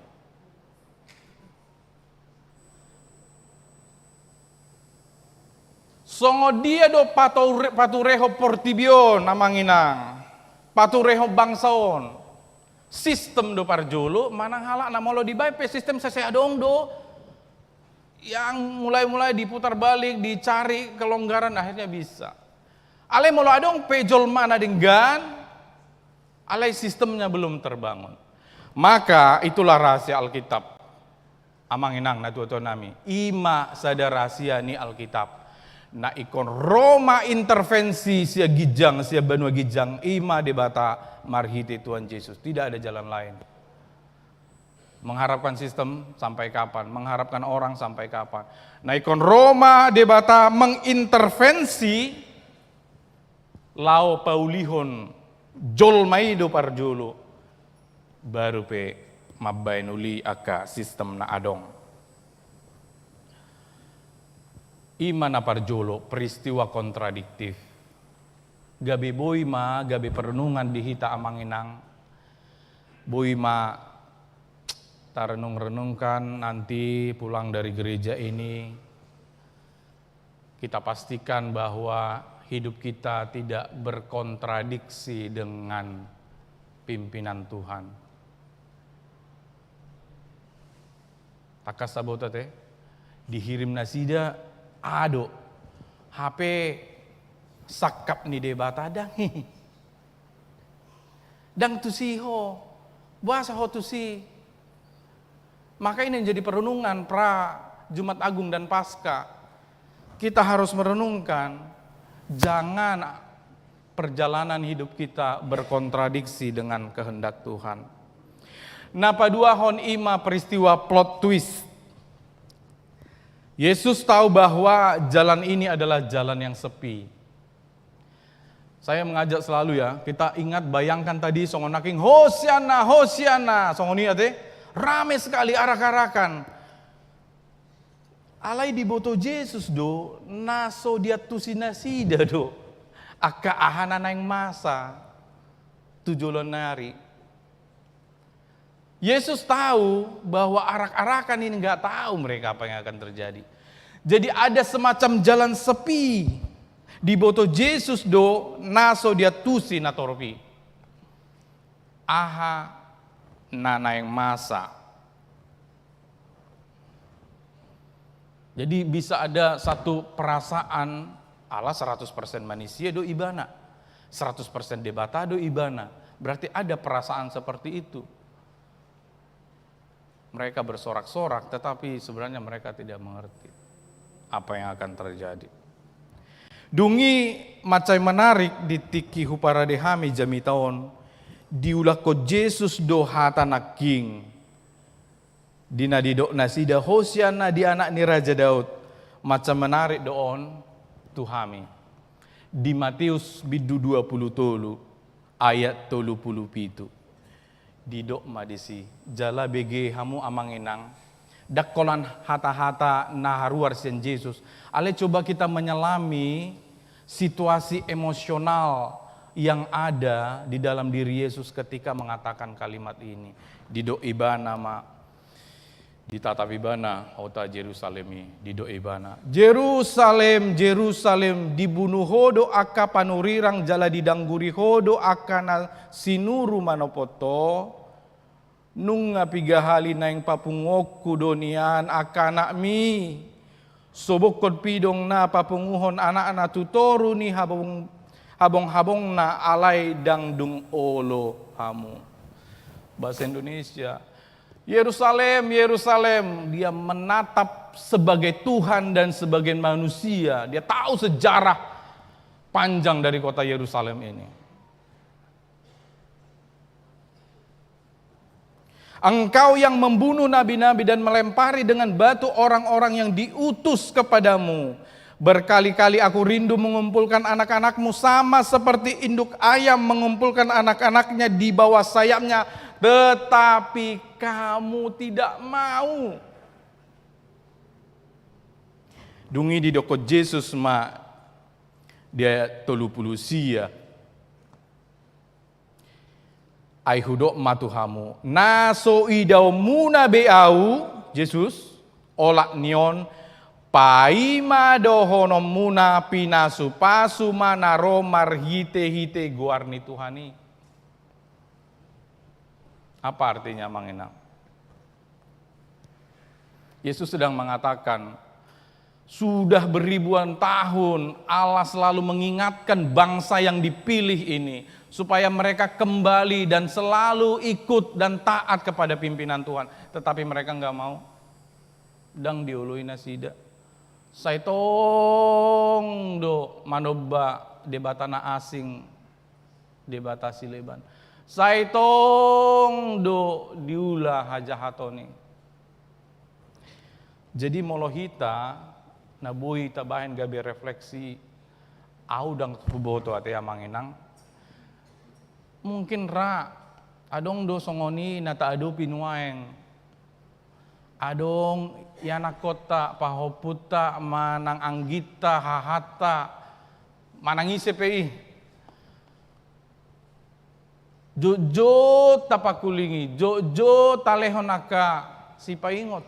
Songon dia do pature-, paturehon portibi on, amang inang? Paturehon bangsa on. Sistem do parjolo manang halak na molo dibaen pe sistem sese adong do. Yang mulai-mulai diputar balik, dicari kelonggaran, akhirnya bisa. Alai molo adong pe jolma na denggan, alai sistemnya belum terbangun. Maka itulah rahasia Alkitab. Amang inang na tuatua nami, ima sada rahasia ni Alkitab. Na ingkon ro ma intervensi sian ginjang, sian banua ginjang, ima Debata marhite Tuhan Yesus. Tidak ada jalan lain. Mengharapkan sistem sampai kapan? Mengharapkan orang sampai kapan? Na ingkon ro ma Debata mengintervensi laho paulihon jolma i do parjolo, baru pe mambaen uli angka sistem na adong. Ima na parjolo, peristiwa kontradiktif. Gabe boi ma, gabe perenungan di hita amang inang. Boi ma tarenung-renungkan nanti pulang dari gereja ini. Kita pastikan bahwa hidup kita tidak berkontradiksi dengan pimpinan Tuhan. Tangkas taboto ate, dihirim nasida aha do, hape sangkap ni Debata ndang i. Ndang tusi ho, boasa ho tusi? Maka ini menjadi perenungan pra Jumat Agung dan Paskah. Kita harus merenungkan, jangan perjalanan hidup kita berkontradiksi dengan kehendak Tuhan. Na paduahon ima peristiwa plot twist. Yesus tahu bahwa jalan ini adalah jalan yang sepi. Saya mengajak selalu ya, kita ingat bayangkan tadi songon nangkin, "Hosianna, Hosianna," songon i ate, rame sekali arak-arakan. Alai diboto Jesus do, na so diantusi nasida do angka aha na naeng masa tu joloan ni ari. Yesus tahu bahwa arak-arakan ini nggak tahu mereka apa yang akan terjadi. Jadi ada semacam jalan sepi. Diboto Jesus do na so diantusi natorop i. Aha na naeng masa. Jadi bisa ada satu perasaan, Allah seratus persen manusia do ibana, seratus persen Debata do ibana. Berarti ada perasaan seperti itu. Mereka bersorak-sorak, tetapi sebenarnya mereka tidak mengerti apa yang akan terjadi. Dung i mansai menarik di tingki huparade hami jamita on, diulakkon Jesus do hata nangkin. Di na didok nasida, "Hosianna di anak ni Raja Daud," mansai menarik do on tu hami. Di Matius bindu dua pulu tolu ayat tolu pulu pitu. Didok ma disi, jala bege hamu amang inang, ndang holan hata-hata na haruar sian Jesus. Alai coba kita menyelami situasi emosional yang ada di dalam diri Yesus ketika mengatakan kalimat ini. Didok ibana ma, ditatap ibana hota Jerusalem i, didok ibana, "Jerusalem, Jerusalem, dibunu ho do angka panurirang jala didangguri ho do angka na sinuru manopot ho? Nunga piga hali naeng papunguonku do nian angka anakmi, sobokhon pidong na papunguhon anakna tu toru ni habong, habong-habongna, alai ndang dung olo hamu." Bahasa Indonesia, Yerusalem, Yerusalem, dia menatap sebagai Tuhan dan sebagai manusia. Dia tahu sejarah panjang dari kota Yerusalem ini. "Engkau yang membunuh nabi-nabi dan melempari dengan batu orang-orang yang diutus kepadamu. Berkali-kali aku rindu mengumpulkan anak-anakmu sama seperti induk ayam mengumpulkan anak-anaknya di bawah sayapnya, tetapi kamu tidak mau." Dung i didokkon Jesus ma di ayat tolu pulu sia, "Ai hudok ma tu hamu, na so idaonmuna be Ahu," Jesus, "olat ni on, paima dohononmuna, pinasu-pasu ma na ro marhite-hite goar ni Tuhan i." Apa artinya, Amang Inang? Yesus sedang mengatakan, sudah beribuan tahun Allah selalu mengingatkan bangsa yang dipilih ini supaya mereka kembali dan selalu ikut dan taat kepada pimpinan Tuhan. Tetapi mereka nggak mau. Ndang dioloi nasida. Sai tong do manomba debata na asing, debata sileban. Sai tong do diula hajahaton i. Jadi molo hita na boi tabahen gabe refleksi, au ndang huboto ate, Amang Inang. Mungkin ra, adong do songon i na taadopi nuaeng. Adong ianakkonta, pahompunta, manang angginta, hahanta, manang ise pe i. Jotjot tapangkulingi, jotjot talehon angka sipaingot.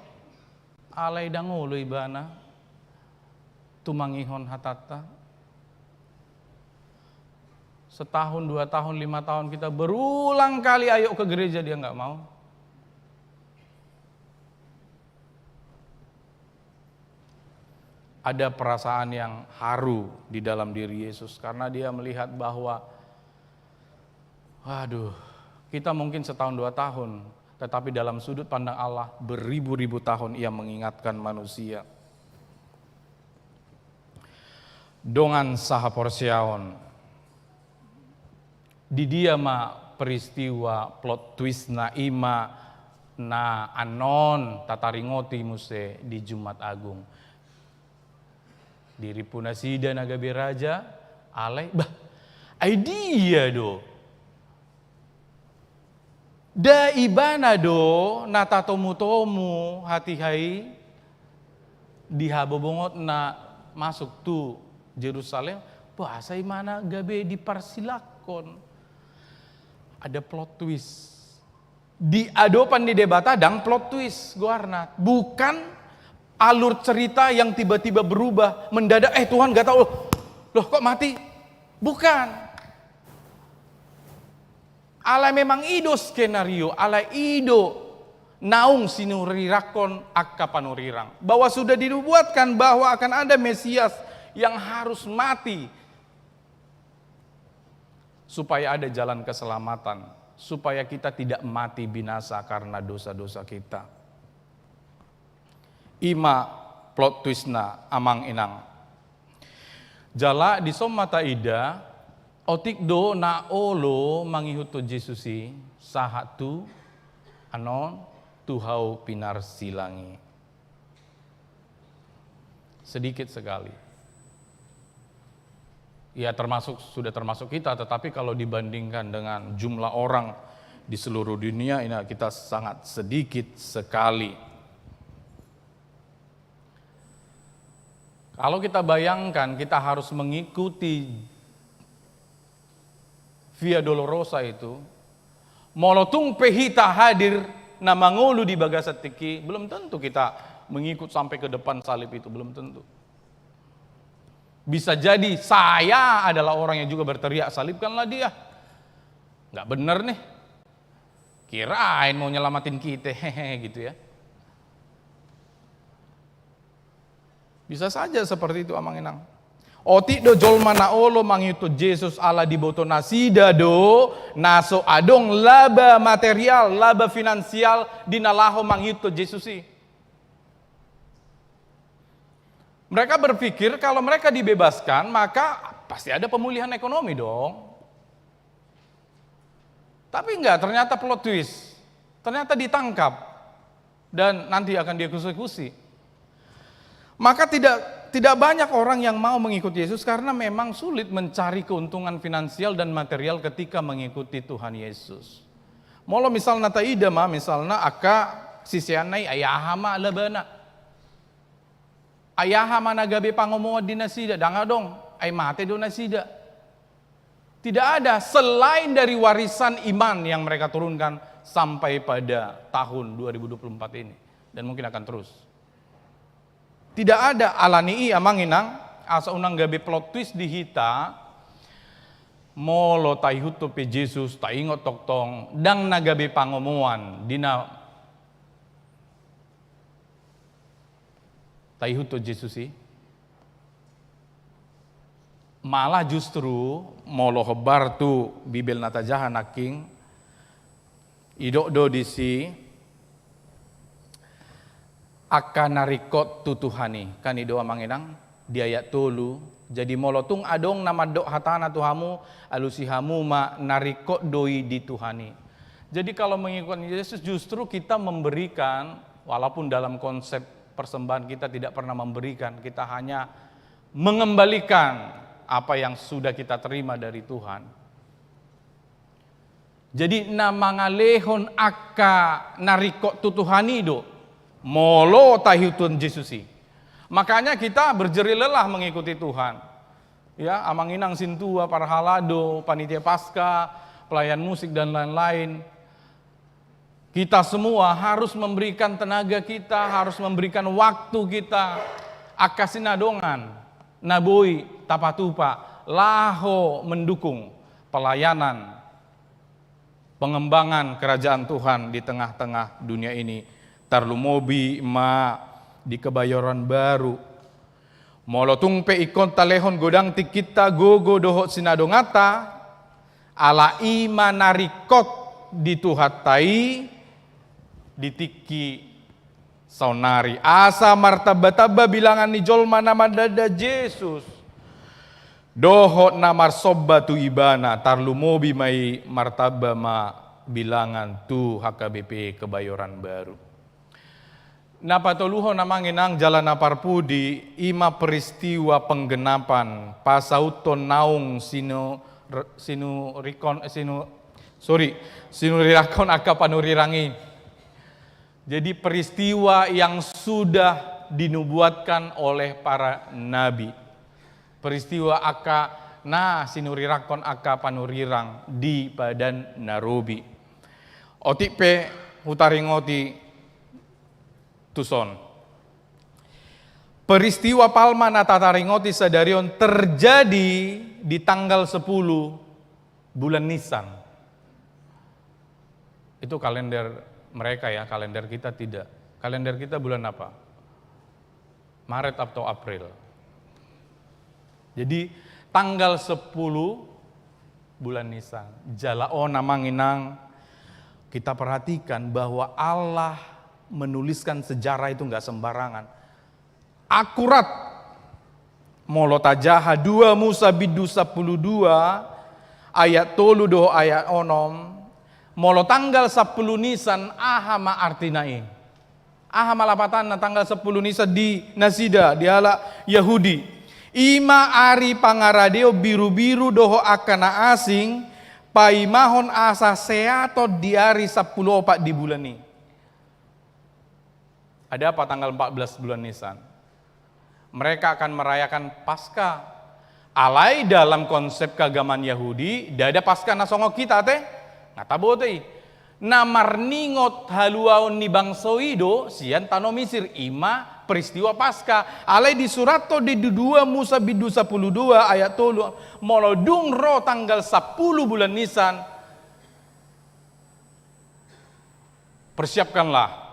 Alai ndang olo ibana tumangihon hatanta. Setahun, dua tahun, lima tahun kita berulang kali ayo ke gereja, dia nggak mau. Ada perasaan yang haru di dalam diri Yesus karena dia melihat bahwa, waduh, kita mungkin setahun dua tahun, tetapi dalam sudut pandang Allah beribu-ribu tahun ia mengingatkan manusia. Dongan sahaporseaon, di dia ma peristiwa plot twist na i ma na annon tataringoti muse di Jumat Agung. Dirimpu nasida na gabe raja, alai, bah, ai dia do? Nda ibana do na tatomutomu hatiha i di habobongotna masuk tu Jerusalem, boasa ibana gabe diparsilanghon? Ada plot twist. Di adopan ni Debata ndang plot twist goarna. Bukan alur cerita yang tiba-tiba berubah, mendadak, eh, Tuhan nggak tahu, loh, kok mati? Bukan. Alai memang i do skenario, alai i do naung sinurirangkon angka panurirang. Bahwa sudah dinubuatkan bahwa akan ada Mesias yang harus mati supaya ada jalan keselamatan, supaya kita tidak mati binasa karena dosa-dosa kita. I ma plot twistna, Amang Inang. Jala dison ma taida, otik do na olo mangihuthon Jesus i sahat tu annon tu hau pinarsilang i. Sedikit sekali. Ya, termasuk, sudah termasuk kita, tetapi kalau dibandingkan dengan jumlah orang di seluruh dunia, ini kita sangat sedikit sekali. Kalau kita bayangkan, kita harus mengikuti Via Dolorosa itu, molo tung pe hita hadir na mangolu di bagasan tingki, belum tentu kita mengikut sampai ke depan salib itu, belum tentu. Bisa jadi saya adalah orang yang juga berteriak, "Salibkanlah dia." Nggak bener nih. Kirain mau nyelamatin kita, hehe, gitu ya. Bisa saja seperti itu, Amang Inang. Otik do jolma na olo mangihuthon Jesus ala diboto nasida do na so adong laba material, laba finansial di na laho mangihuthon Jesus i. Mereka berpikir kalau mereka dibebaskan, maka pasti ada pemulihan ekonomi dong. Tapi enggak, ternyata plot twist. Ternyata ditangkap dan nanti akan dieksekusi. Maka tidak tidak banyak orang yang mau mengikuti Yesus karena memang sulit mencari keuntungan finansial dan material ketika mengikuti Tuhan Yesus. Molo misalna taida ma, misalna angka siseanna i, ai aha ma labana? Ai aha ma na gabe pangomoan di nasida? Ndang adong, ai mate do nasida. Tidak ada selain dari warisan iman yang mereka turunkan sampai pada tahun dua ribu dua puluh empat ini. Dan mungkin akan terus. Tidak ada, alani i, Amang Inang, asa unang gabe plot twist di hita, Molo taihuthon pe Jesus, taingot tongtong, ndang na gabe pangomoan di na taihuthon Jesus i. Malah justru, molo hombar tu Bibel na tajaha nangkin, didok do disi, angka na ringkot tu Tuhan i, kan i do amang inang, di ayat tolu. Jadi molo tung adong na mandok hatana tu hamu, alusi hamu ma na ringkot do i di Tuhan i. Jadi kalau mengikuti Yesus justru kita memberikan, walaupun dalam konsep persembahan kita tidak pernah memberikan, kita hanya mengembalikan apa yang sudah kita terima dari Tuhan. Jadi na mangalehon angka na ringkot tu Tuhan i do, molo taihuthon Jesus i. Makanya kita berjerih lelah mengikuti Tuhan. Ya, amang inang sintua, parhalado, panitia Paskah, pelayan musik dan lain-lain. Kita semua harus memberikan tenaga kita, harus memberikan waktu kita, angka sinadongan na boi tapatupa, laho mendukung pelayanan pengembangan kerajaan Tuhan di tengah-tengah dunia ini, tarlumobi ma di kebayoran baru. Molo tung pe ingkon talehon godang tingkinta, gogo dohot sinadonganta, ala i ma na ringkot di Tuhanta i di tingki saonnari. Asa martamba-tamba bilangan ni jolma na mandanda Jesus dohot na marsomba tu Ibana, tarlumobi ma i martamba ma bilangan tu H K B P Kebayoran Baru. Na patoluhon amang inang jala na parpudi, i ma peristiwa penggenapan, pasauthon naung sinu-, r-, sinurikon, sinu-, sorry, sinurirakkon angka panurirang i. Jadi peristiwa yang sudah dinubuatkan oleh para nabi. Peristiwa angka na sinurirakkon angka panurirang di Padan Na Robi. Otik pe hutaringoti tuson. Peristiwa Palma na tataringoti sadari on terjadi di tanggal sepuluh bulan Nisan. Itu kalender mereka ya, kalender kita tidak. Kalender kita bulan apa? Maret atau April. Jadi tanggal sepuluh bulan Nisan. Jala on amang inang, kita perhatikan bahwa Allah menuliskan sejarah itu nggak sembarangan. Akurat molo tajaha dua Musa bindu sampulu dua ayat tolu dohot ayat onom, molo tanggal sampulu Nisan aha ma artina i? Aha ma lapatanna tanggal sampulu Nisan di nasida, di halak Yahudi? I ma ari pangaradeon birubiru dohot angka na asing, paimahon asa seaton di ari sampulu opat di bulan i. Ada apa tanggal empat belas bulan Nisan? Mereka akan merayakan Paskah. Alai dalam konsep keagamaan Yahudi, ndada Paskah na songon hita ate. Nga tabo ate i. Na marningot haluaon ni bangso i do sian tano Misir, i ma peristiwa Paskah. Alai disurathon di dua Musa bindu sampulu dua ayat tolu, molo dung ro tanggal sampulu bulan Nisan, persiapkanlah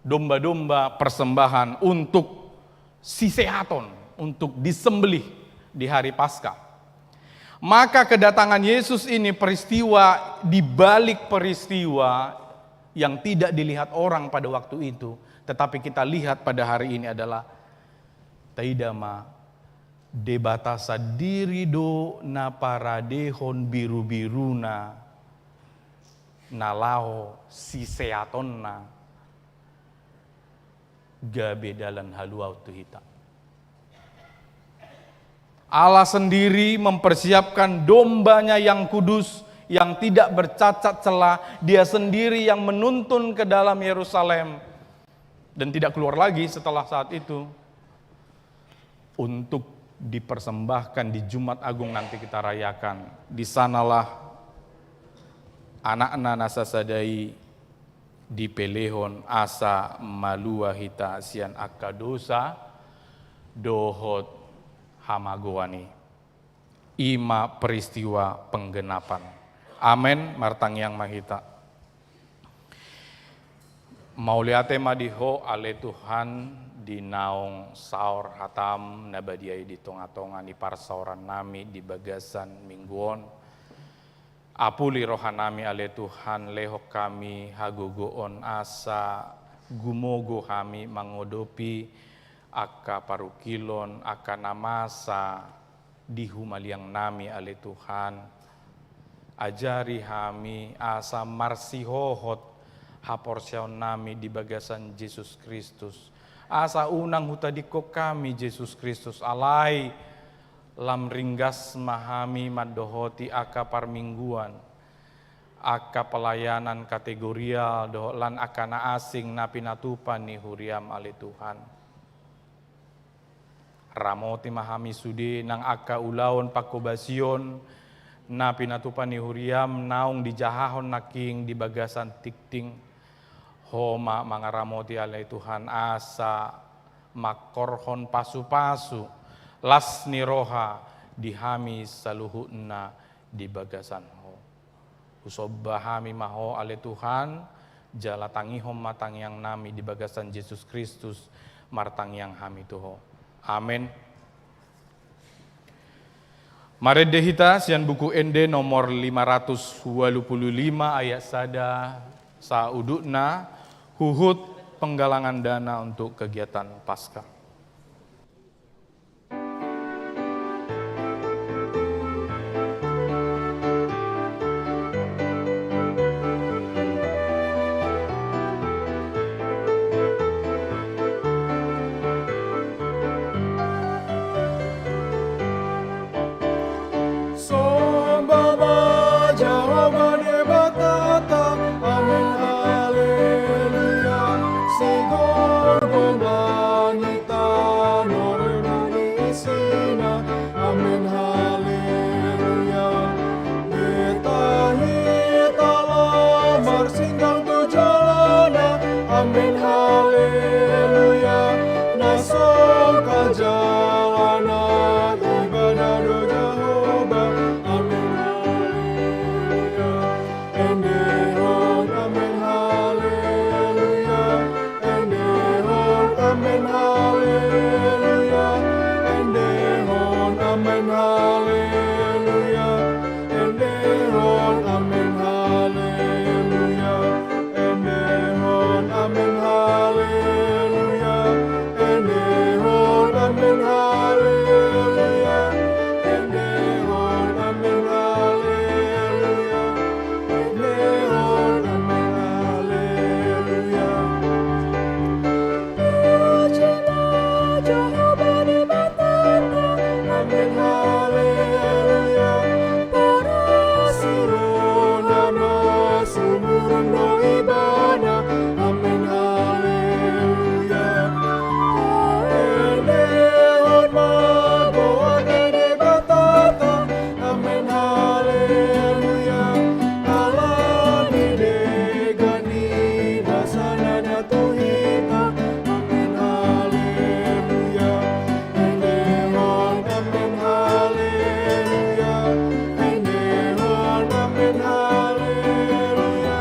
domba-domba persembahan untuk siseaton, untuk disembelih di hari Paskah. Maka kedatangan Yesus ini peristiwa di balik peristiwa yang tidak dilihat orang pada waktu itu, tetapi kita lihat pada hari ini adalah taida ma Debata sandiri do na paradehon birubiruna na laho siseatonna gabe dalan haluaon tu hita. Allah sendiri mempersiapkan dombanya yang kudus, yang tidak bercacat celah. Dia sendiri yang menuntun ke dalam Yerusalem dan tidak keluar lagi setelah saat itu, untuk dipersembahkan di Jumat Agung nanti kita rayakan. Di sanalah Anakna na sasada i dipelehon asa malua hita sian angka dosa dohot hamagoan i. I ma peristiwa penggenapan. Amen. Martangiang ma hita. Mauliate ma di Ho ale Tuhan, di naung saor hataM na badia i di tongatonga ni parsaorannami di bagasan minggu on. Apuli rohanami ale Tuhan, lehon hami hagogoon asa gumogo hami mangodopi angka parungkilon, angka na masa di humaliangnami ale Tuhan. Ajari hami asa marsihohot haporseaonnami di bagasan Jesus Kristus. Asa unang hutadingkon hami Jesus Kristus, alai lam ringgas ma hami mandohoti angka parmingguan, angka pelayanan kategorial dohot lan angka na asing na pinatupa ni huriaM ale Tuhan. Ramoti ma hami sude nang angka ulaon pangkobasion na pinatupa ni huriaM naung dijahahon nangkin di bagasan tingting. Ho ma mangaramoti ale Tuhan asa mangkorhon pasupasu las ni roha di hami saluhutna di bagasan Ho. Husomba hami ma Ho ale Tuhan, jala tangihon ma tangiangnami di bagasan Jesus Kristus, martangiang hami tu Ho. Amen. Marende hita sian Buku Ende nomor lima ratus walu pulu lima ayat sada saudutna, huhut penggalangan dana untuk kegiatan Paskah. Somba ma Jahowa Debatanta, amen haleluya. Sigomgom langit tano ro ma di isina, amen haleluya. Hita hita lam marsinggang tu jolona, amen haleluya. Na songkal jala na ibana do Jahowa, amen haleluya. Endehon amen haleluya. Endehon amen haleluya. Endehon amen haleluya. Endehon amen haleluya. Endehon amen haleluya. Endehon amen haleluya. Endehon amen haleluya. Endehon amen haleluya. Puji ma Jahowa Debatanta, amen haleluya. Parasi rohana sumurung do ibana, amen haleluya. Endehon ma goar ni Debatanta, amen haleluya. Ala ni denggan ni basana na tu hita, amen haleluya. Endehon amen haleluya. Endehon amen haleluya.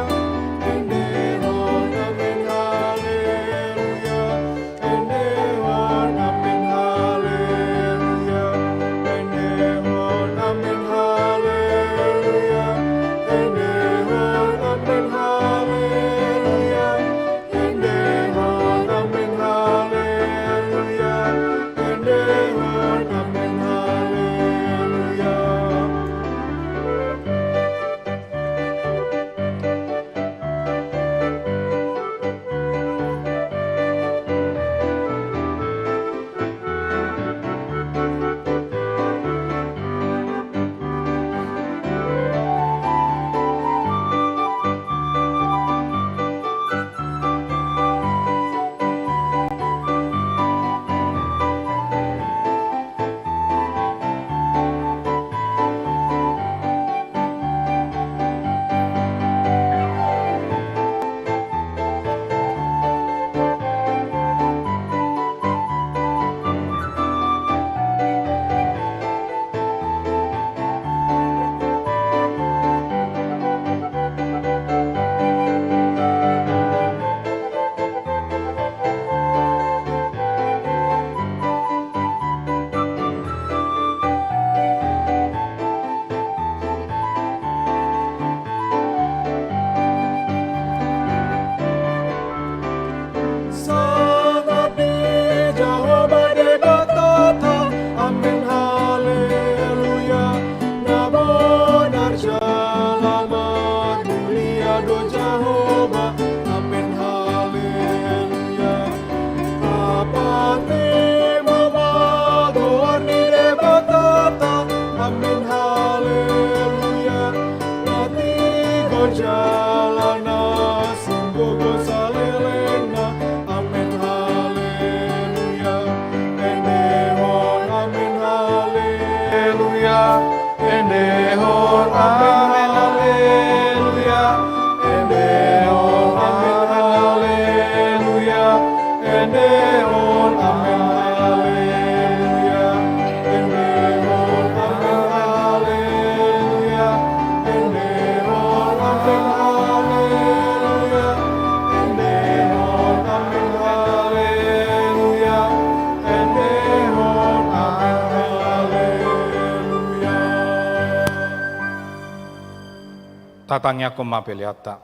Tangiangkon ma peleanta.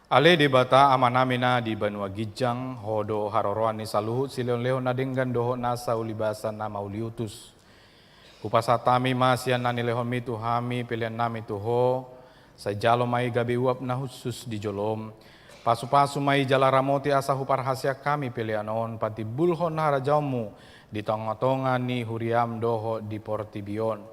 Ale Debata Amanami na di banua ginjang, Ho do haroroan ni saluhut silehonlehon na denggan dohot nasa ulibasan na mauliutus. Hupasahat hami ma sian na nilehonMi tu hami peleannami tu Ho, sai jalo ma i gabe uap na hushus di joloM. Pasupasu ma i jala ramoti asa huparhaseang hami pelean on patimbulhon harajaonMu di tongatonga ni huriaM dohot di portibi on.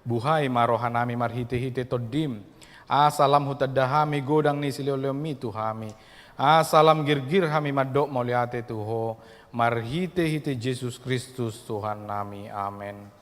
Buhai ma rohanami marhitehite TondiM, asa lam hutanda hami godang ni silehonlehonMi tu hami, asa lam girgir hami mandok mauliate tu Ho, marhitehite Jesus Kristus Tuhannami. Amen.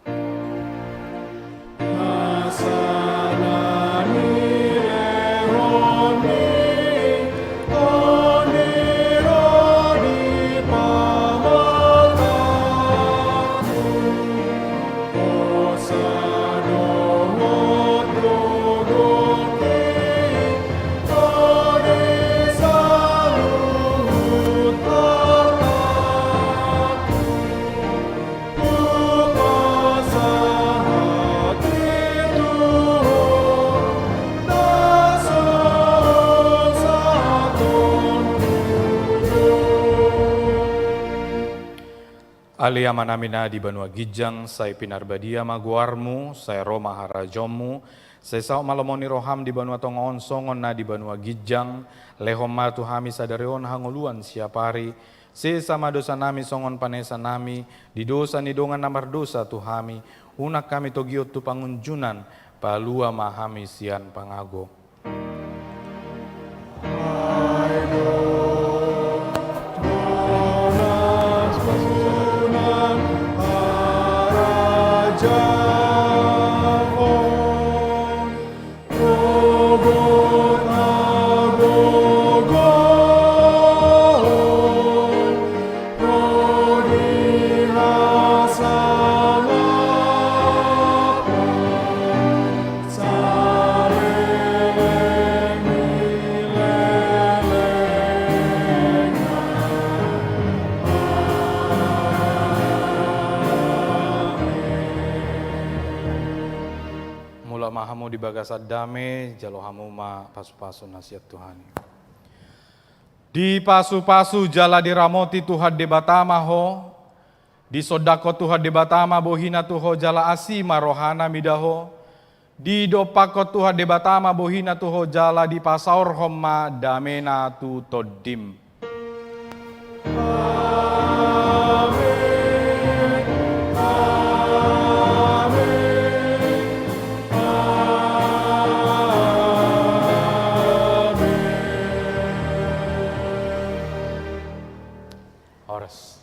Ale Amanami na di banua ginjang, sai pinarbadia ma goarMu, sai ro ma harajaonMu, sai saut ma lomo ni rohaM di banua tonga on songon na di banua ginjang. Lehon ma tu hami sadari on hangoluan siapari. Sesa ma dosanami songon panesanami di dosa ni dongan na mardosa tu hami. Unang hami togihon tu pangunjunan, palua ma hami sian pangago. Mulak ma hamu di bagasan dame, jalo hamu ma pasupasu na sian Tuhan i. Dipasupasu jala diramoti Tuhan Debata ma ho. Disondangkon Tuhan Debata ma bohiNa tu ho jala asi ma rohaNa mida ho. Didompakkon Tuhan Debata ma bohiNa tu ho jala dipasaorhon ma dameNa tu tondim. Amen. Amen. Amen. Horas.